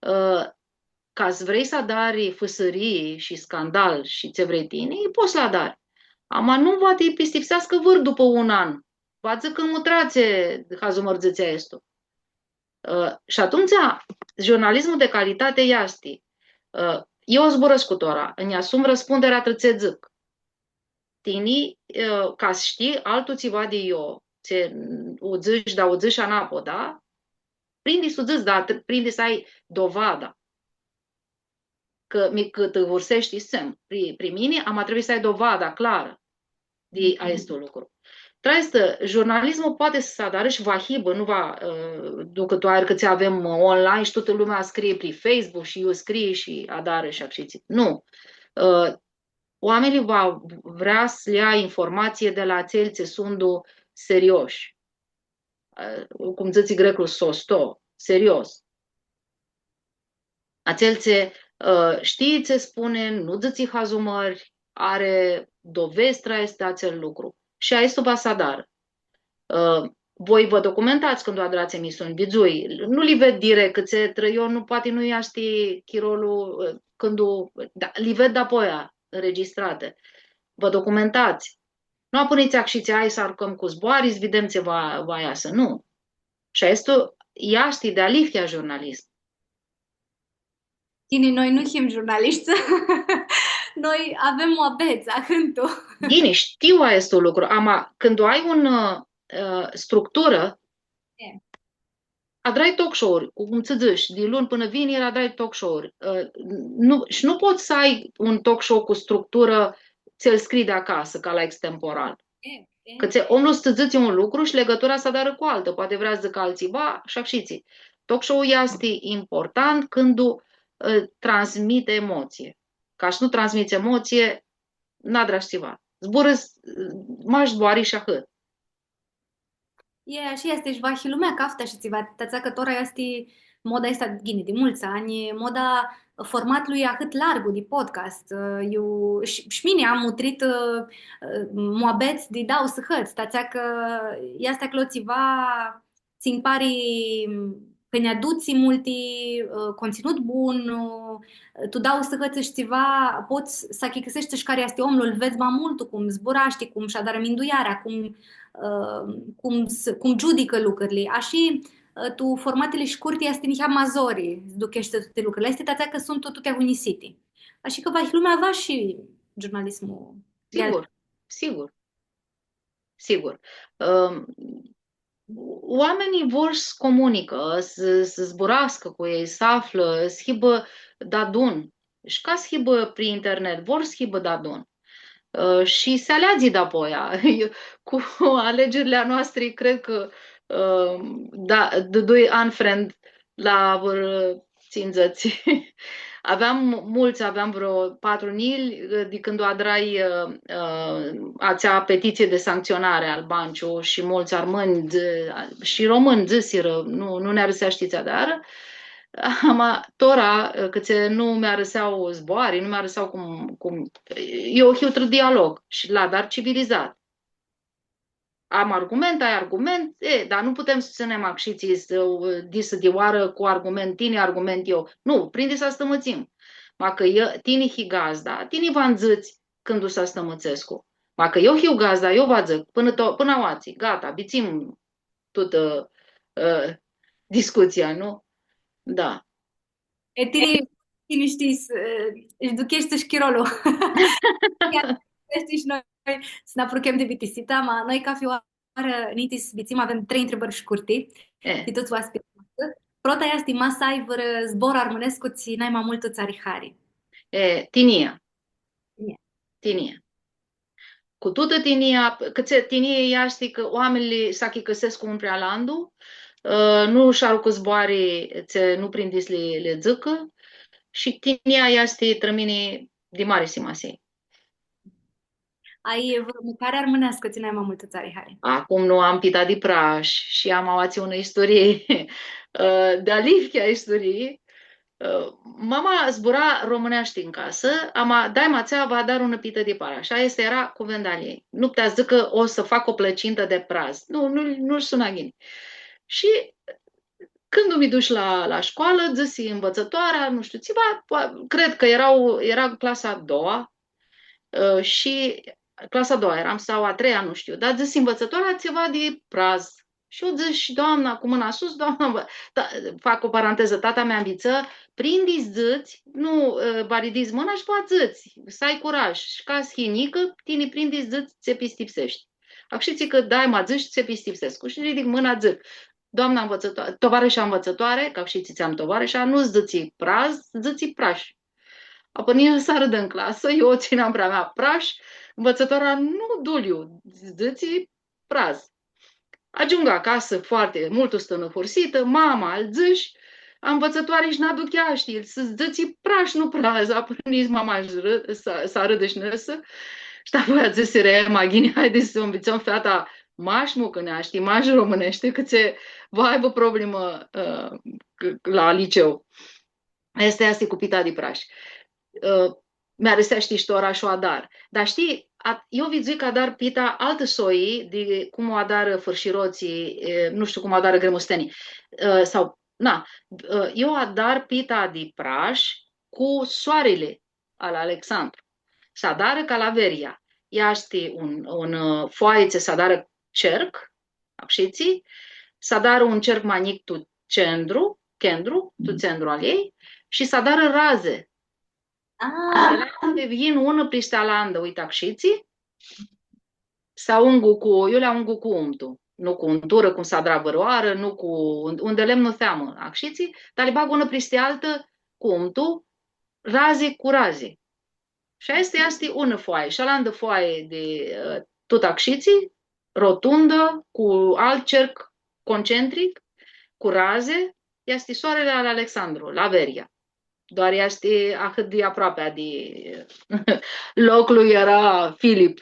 Ã, ca s-vrei s-adari fãsãrii shi scandal shi tsi vrei tini, pots s-adari. Ama nu va ti pistipseascã vãr dupã un an. Va dzãcã cã mutratsi hazumãrdzitsi aestu. Ã, shi atumtsea, jurnalismul di calitati easti, ã, eu zburãscu tora, nj-asum răspunderea trã tsi dzãc. Tini, ã, ca s-shtii altu tsiva di io, tsi u dzãsh, da, u dzãsh anapoda, prindi s-u dzãts, da, tr-, prindi s-ai dovada. Cã mi cãtãvurseshti, s-dzãtsem, pri, pri mini, ama trebuie s-ai dovada clarã di aestu lucru. Trã aestã, jurnalismul poati s-adarã shi va hibã, nu va, ã, ducã tu aer cã tsi avem, ã, online shi tutã lumea scrie pri Facebook shi eu scrii shi adarã shi acshitsi. Nu. Ã, oaminjlji va vrea s-lja informatsii di la atselj tsi suntu serioshi. Ã, cum dzãtsi greclu, sosto, serios. Atsel tsi, ã, shtii tsi spuni, nu dzãtsi hazumãri, ari dovedz trã atsel lucru. Shi aestu va s-adarã. Ã, voi vã documentats cãndu adrats emisiuni, vidzui, nu li ved direct, cã tsi trã io nu, poati nu easti chirolu, ã, cãndu, da, li ved dapoia înregistrate. Vã documentats. Nu apãnits acshitsi, hai s-arucãm cu zboarã, s-videm tsi va, va easã. Nu. Shi aestu easti dealihea jurnalism. Ghini, noi nu him jurnalishti. Noi avem muabets, ahãntu. Ghini, shtiu aestu lucru. Ama, cãndu ai un, ã, structurã, E. Adrai talk show-uri, cum tsã dzãsh, di luni pãnã vineri adrai talk show-uri. Ã, nu, shi nu pots s-ai un talk show cu structurã, tsi-l scrii di acasã, ca la extemporal. E, e. Cã tsi, omlu s-dzãtsi un lucru shi ligãtura s-adarã cu altã, poati vrea s-dzãcã altsiva shi ashitsi. Talk show-ul easti important cãndu, ã, transmiti emotsie. Ca s-nu transmits emotsie, n-adrash tsiva. Zburã, mash zboarã shi ahãt. E, ashi easti, shi vahi lumea caftã shi tsiva, ti atsea cã tora easti moda aestã, ghini, di multsã anj, moda formatlui ahãt largu di podcast. Ã, eu, shi, shi mini am mutritã, ã, muabets di dauã sãhãts, ti atsea cã easti aclo tsiva, tsi-nj pari, cã nj-adutsi multi, ã, contsãnut bun, ã, tu dauã sãhãts shi tsiva, pots s-achicãseshti shi cari easti omlu, lu vedz ma multu cum zburashti, cum sh-adarã minduearea, cum, ã, cum s-, cum giudicã lucrili. Ashi, ã, tu formatili shcurti easti niheam ma zori s-ducheshti tuti lucrili. Easti ti atsea cã suntu tuti aghunisiti. Ashi cã va, lumea va shi giurnalismul. Sigur, sigur. Sigur. Ãm, oaminjlji vor s-comunicã, s-, s-zburascã cu elj, s-aflã, s-hibã deadun. Shi ca s-hibã pri internet, vor s-hibã deadun. Ã, shi s-aleadzi dapoia. Eu, cu alegerile a noastre, cred cã, ã, da, dãdui unfriend la vãrã tsindzãts. Aveam multsã, aveam vreo patru njilji, di cãndu adrai, ã, ã, atsea petitsii di sanctsionari al Banciu shi multsã armãnj, dzã-, shi romãnj dzãsirã, nu, nu nã arãsea, shtii, tsi adarã. Ama, tora, cã tsi nu mi arãsea zboarã, nu mi arãsea cum, cum, eu hiu trã dialog shi la, dar civilizat. Am argument, ai argument, e, dar nu putem s-tsãnem acshitsi, s-, disã di oarã cu argument tini, argument eu. Nu, prindi s-astãmãtsim. Ma cã e, tini hii gazda, tini va-nj dzãts cãndu s-astãmãtsescu. Ma cã eu hiu gazda, eu va dzãc, pãnã to-, pãnã aoatsi, gata, bitsim tutã, ã, discutsia, nu? Da. E, tini, tini shtii, s-, ã, sh-ducheshti shi chirolu. Ia, shtii, shi noi s-nã apruchem di bitisita, ma noi cafi oarã, ninti s-bitsim, avem trei ntribãri shcurti. E. Ti tuts oaspitslji. Prota easti, ma s-ai vãrã zbor armãnescu tsi nai ma multu tsã ari hari. E, tinjia. Tinjia. Tinjia. Cu tutã tinjia, cã tsi, tinjia easti cã oaminjlji s-achicãsescu un pri alantu, ã, nu sh-arucã zboarã tsi nu prindi s-li, li dzãcã, shi tinjia easti trã mini di mari simasii. Ai vãrã mãcari armãneascã tsi nai ma multu tsã ari hari? Acum nu am pita di prash shi am aoatsi unã isturii, ã, di-alihea isturii, Ã, mama zbura romãneashti tu casã, ama daima dzãtsea, va adar unã pitã di prash. Aestã eara cuvenda a ljei. Nu putea s-dzãcã, o să fac o plăcintă de praz. Nu, nu, nu-lj suna ghini. Shi cãndu mi dush la, la shcoalã, dzãsi nvãtsãtoarea, nu shtiu, tsiva, poa-, cred cã eara, eara clasa a doua, ã, shi clasa a doua earam, sau a treia, nu shtiu, dar dzãsi nvãtsãtoarea tsiva di praz. Shi eu dzãsh, doamna, cu mãna sus, doamna, vã, ta-, fac o paranteză, tata mi nvitsã, prindi s-dzãts, nu, ã, va ridici mãna shi va dzãts, s-ai curaj. Shi ca s-hii njicã, tini prindi s-dzãts tsi pistipseshti. Acshitsi cã daima dzãsh tsi pistipsescu. Shi ridic mãna, dzãc, doamna nvãtsãtoare, tovarãsha nvãtsãtoare, cã acshitsi dzãtseam tovarãsha, nu dzãtsi praz, dzãtsi prash. Apãrnji s-arãdã tu clasã, eu u tsãneam pri a mea prash, nvãtsãtoarea nu, Duliu, dzãtsi praz. Agiungu acasã foarte, multu stãnãhursitã, mama, lj-dzãsh, a nvãtsãtoarei shi n-aduchea, shtii, s-dzãtsi prash, nu praz, apãrnji mama s-rã-, s-, s-arãdã shi nãsã. Shi dapoaia dzãsirã, ma ghini, haidi s-u nvitsãm feata mash mucãneashti, mash romãneashti, cã tsi va aibã problemã, ã, c-, la liceu. Aestã easti cu pita di prash. Ã, mi-ariseashti shi tora sh-u adar. Dar shtii, a-, eu vidzui cã adar pita altã soi di cum u adarã fãrshirotslji, e, nu shtiu cum u adarã grãmustenjlji. Ã, sau, na, ã, eu adar pita di prash cu soarili al Alexandru. S-adarã ca la Veria. Easti un, un, ã, foaitsi, s-adarã cerc, acshitsi, s-adarã un cerc ma njic tu centru, centru, tu centru al ljei, shi s-adarã raze. Ah. Shi yin unã pristi alandã, uite, axitsi, s-aungu cu, eu li aungu cu umtu, nu cu unturã, cum s-adra vãrãoarã, nu cu un, un de lemnu theamã, axitsi, dar li bag unã pristi altã cu umtu, razi cu razi. Shi aestã easti unã foaie. Shi alandã foaie di, ã, tut axitsi, rotundã, cu alt cerc concentric, cu raze, easti soarili al Alexandru, la Veria. Doar easti ahãt di aproapea di loclu iu eara Filip.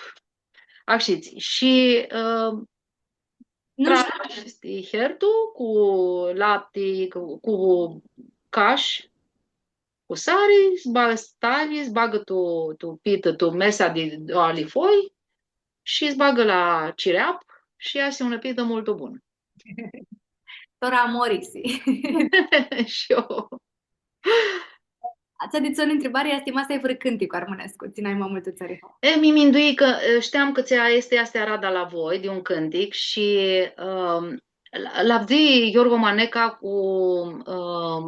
Axitsi. Shi, ã, nu shtiu, easti hertu cu lapti, cu, cu cash, cu sari, s-bagã, s-talji, s-bagã tu, tu pitã, tu mesa di doauã foi shi s-bagã la cireap shi easi unã pitã multu bunã. Tora amorisi. Shi eu. Atsea di tsi ntribari easti, ma s-ai vãrã cãntic armãnescu, tsi nai ma multu tsã ari hau. E, mi mindui cã, e, shteam cã tsi easti, easti arada la voi di un cãntic shi, ãm, l-, l-avdzãi Iorgo Maneca cu, ãm,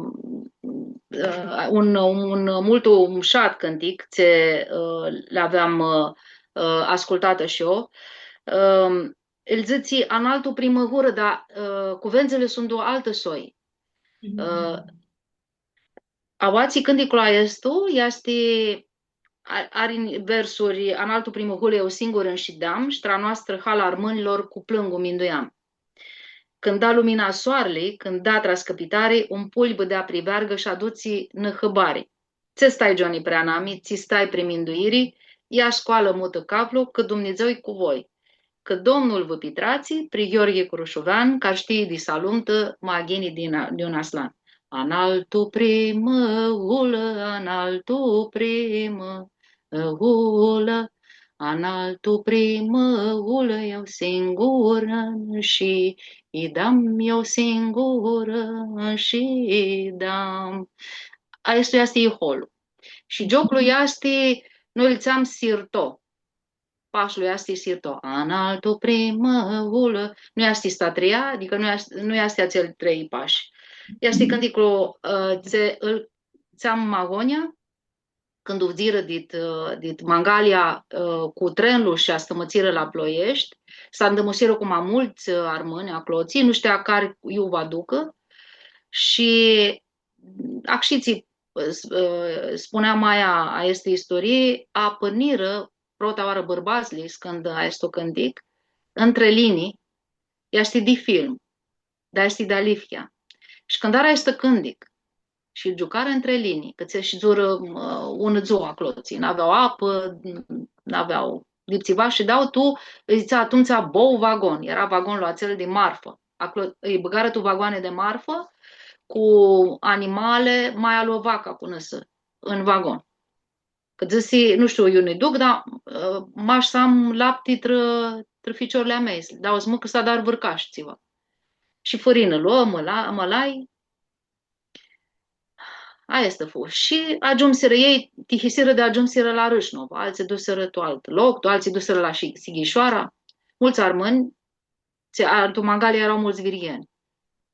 ã, un, un multu mushat cãntic tsi, ã, l-aveam, ã, ã, ascultatã shi eu. Ãm, el dzãtsi, analtu primãhurã, dar, ã, cuvendzãli suntu altã soi. Mhm. Ã, aoatsi cãnticlu aestu easti, a-, ari versuri, analtu primãhurã eu singur ãnshideam, sh-tra noastrã hala armãnjlor cu plãngu minduiam. Cãndu da lumina soarli, cãndu da tra scãpitari, un pulj bãdea pri veargã sh-adutsi nã hãbari. Tsi stai, Gioni, pri anami, tsi stai pri minduiri, ia scoalã mutã caplu, cã Dumnidzã-i cu voi. Cã Domnul vã pitratsi, pri Gheorghe Crushuvean, cari shtii di s-alumtã ma ghini di na-, di un aslan. Analtu primãhurã, analtu primãhurã, analtu primãhurã, eu singurã ãnshideam, eu singurã ãnshideam. Aestu easti iholu. Shi gioclu easti, noi lj-dzãtseam sirto. Pashlu easti sirto. Analtu primãhurã. Nu easti sta tria, adicã nu easti, nu easti atsel trei pashi. Easti cãnticlu, ã, tsi ãl dzãtseam ma agonja, cãndu fudzirã dit, ã, dit Mangalia, ã, cu trenlu shi astãmãtsirã la Ploieshti, s-andãmusirã cu ma multsã, ã, armãnj aclotsi, nu shtea cari iu va ducã. Shi axitsi, ã, s-, ã, spunea maia a aestei istorii, apãrnirã prota oarã bãrbatslji s-cãntã aestu cãntic, Între linii, easti di film, dar easti dealihea. Shi cãntarã aestu cãntic shi lu giucarã între linii, cã tsi shidzurã, ã, unã dzuã aclotsi, n-avea apã, n-avea lipsiva shi dau tu, lji dzãtsea atumtsea bou vagon, eara vagonlu atsel di marfã. Aclo, lji bãgarã tu vagoane di marfã cu animale, maia lu vaca cu nãsã, în vagon. Cã dzãsi, nu shtiu iu nã duc, dar, ã, mash s-am lapti trã, trã ficiorlji a mei, s-lã dau s-mãcã, s-adar vãrcash tsiva. Shi fãrinã lo, mãla-, mãlai. Aestã fu. Shi agiumsirã elj, tihisirã di agiumsirã la Rãshnov, altsã dusirã tu alt loc, tu altsã dusirã la Shi-, Sighishoara. Multsã armãnj, tsi, a, tu Mangalia eara multsã virieni.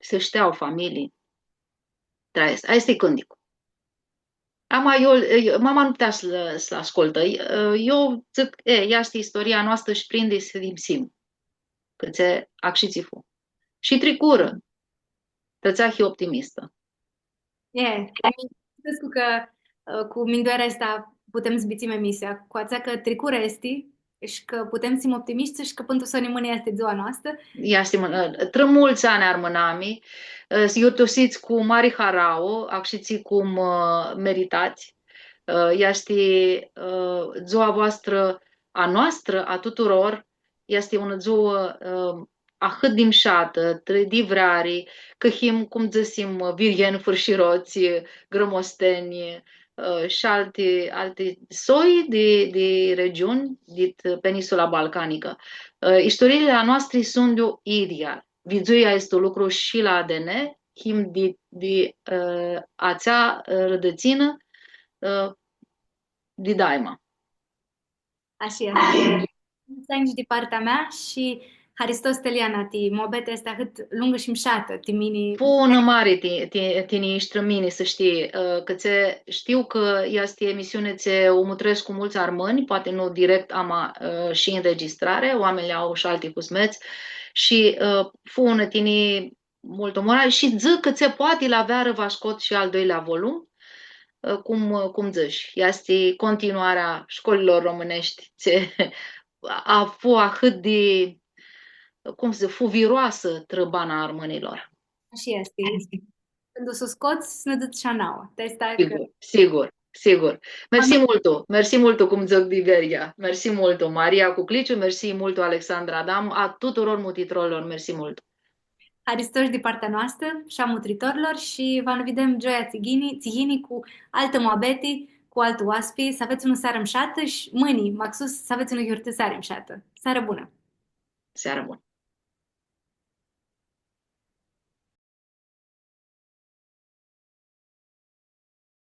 S-shtea familii. Dar aestã, aestã e cãnticlu. Ama eu, eu, mama nu putea s-lu, s-lu ascultã. Eu dzãc, e, aestã e istoria noastrã shi prindi s-u dimsim. Cã tsi, axitsi fu. Shi tricurã. Tãtsea hi optimistã. E, minduescu cã, ã, cu minduearea aestã putem s-bitisim emisia, cu atsea cã tricurã easti, shi cã putem s-him optimishtsã shi cã pãn tu soni mãni easti dzua noastrã. Easti, mã, trã multsã anj armãnami, ã, s-iurtusits cu mari harauã, axitsi cum, ã, meritats. Ã, easti, ã, dzua voastrã, a noastrã, a tuturor, easti unã dzuã, ã, ahãt di mushatã, trã di vreari, cã him, cum dzãsim, virieni, fãrshirots, grãmostenj, ã, shi alti, alti soi di, di regiuni dit peninsula balcanicã. Ã, istoriili a noastri suntu idyea. Vidzui aestu lucru shi la A D N, him di, di, ã, atsea, ã, rãdãtsinã, ã, di daima. Ashi e. Multsã anj di partea mea shi Haristo, Steliana, ti muabetea aestã ahãt lungã shi mshatã, ti mini. Fu unã mari ti, ti, ti nji, shi ti mini, s-shtii, ã, cã tsi, shtiu cã easti emisiuni tsi u mutrescu multsã armãnj, poati nu direct, ama, ã, shi înregistrare, oaminjlji au shi alti cusmets shi, ã, fu unã ti nji multu mari shi dzãc cã tsi poati la vearã va scot shi al doilea volum, ã, cum, cum dzãts, easti continuarea shcolilor româneshti, tsi a, fu ahãt di, cum s-dzãc, fu viroasã trã bana armãnjlor. Ashi easti. Cãndu s-u scots, s-nã dzãts shi a nauã. Ti aestã cã Sigur, sigur, sigur. Mersi multu, mersi multu, cum dzãc di Veria. Mersi multu, Maria Cucliciu, mersi multu, Alexandra Adam, a tuturor mutritorlor, mersi multu. Haristo shi di partea noastrã shi a mutritorlor shi va nã videm gioia tsi yini, tsi yini cu altã muabeti, cu altu oaspi, s-avets unã searã mshatã shi mãni, maxus, s-avets unã yiurtisari mshatã. Searã bunã! Searã bunã!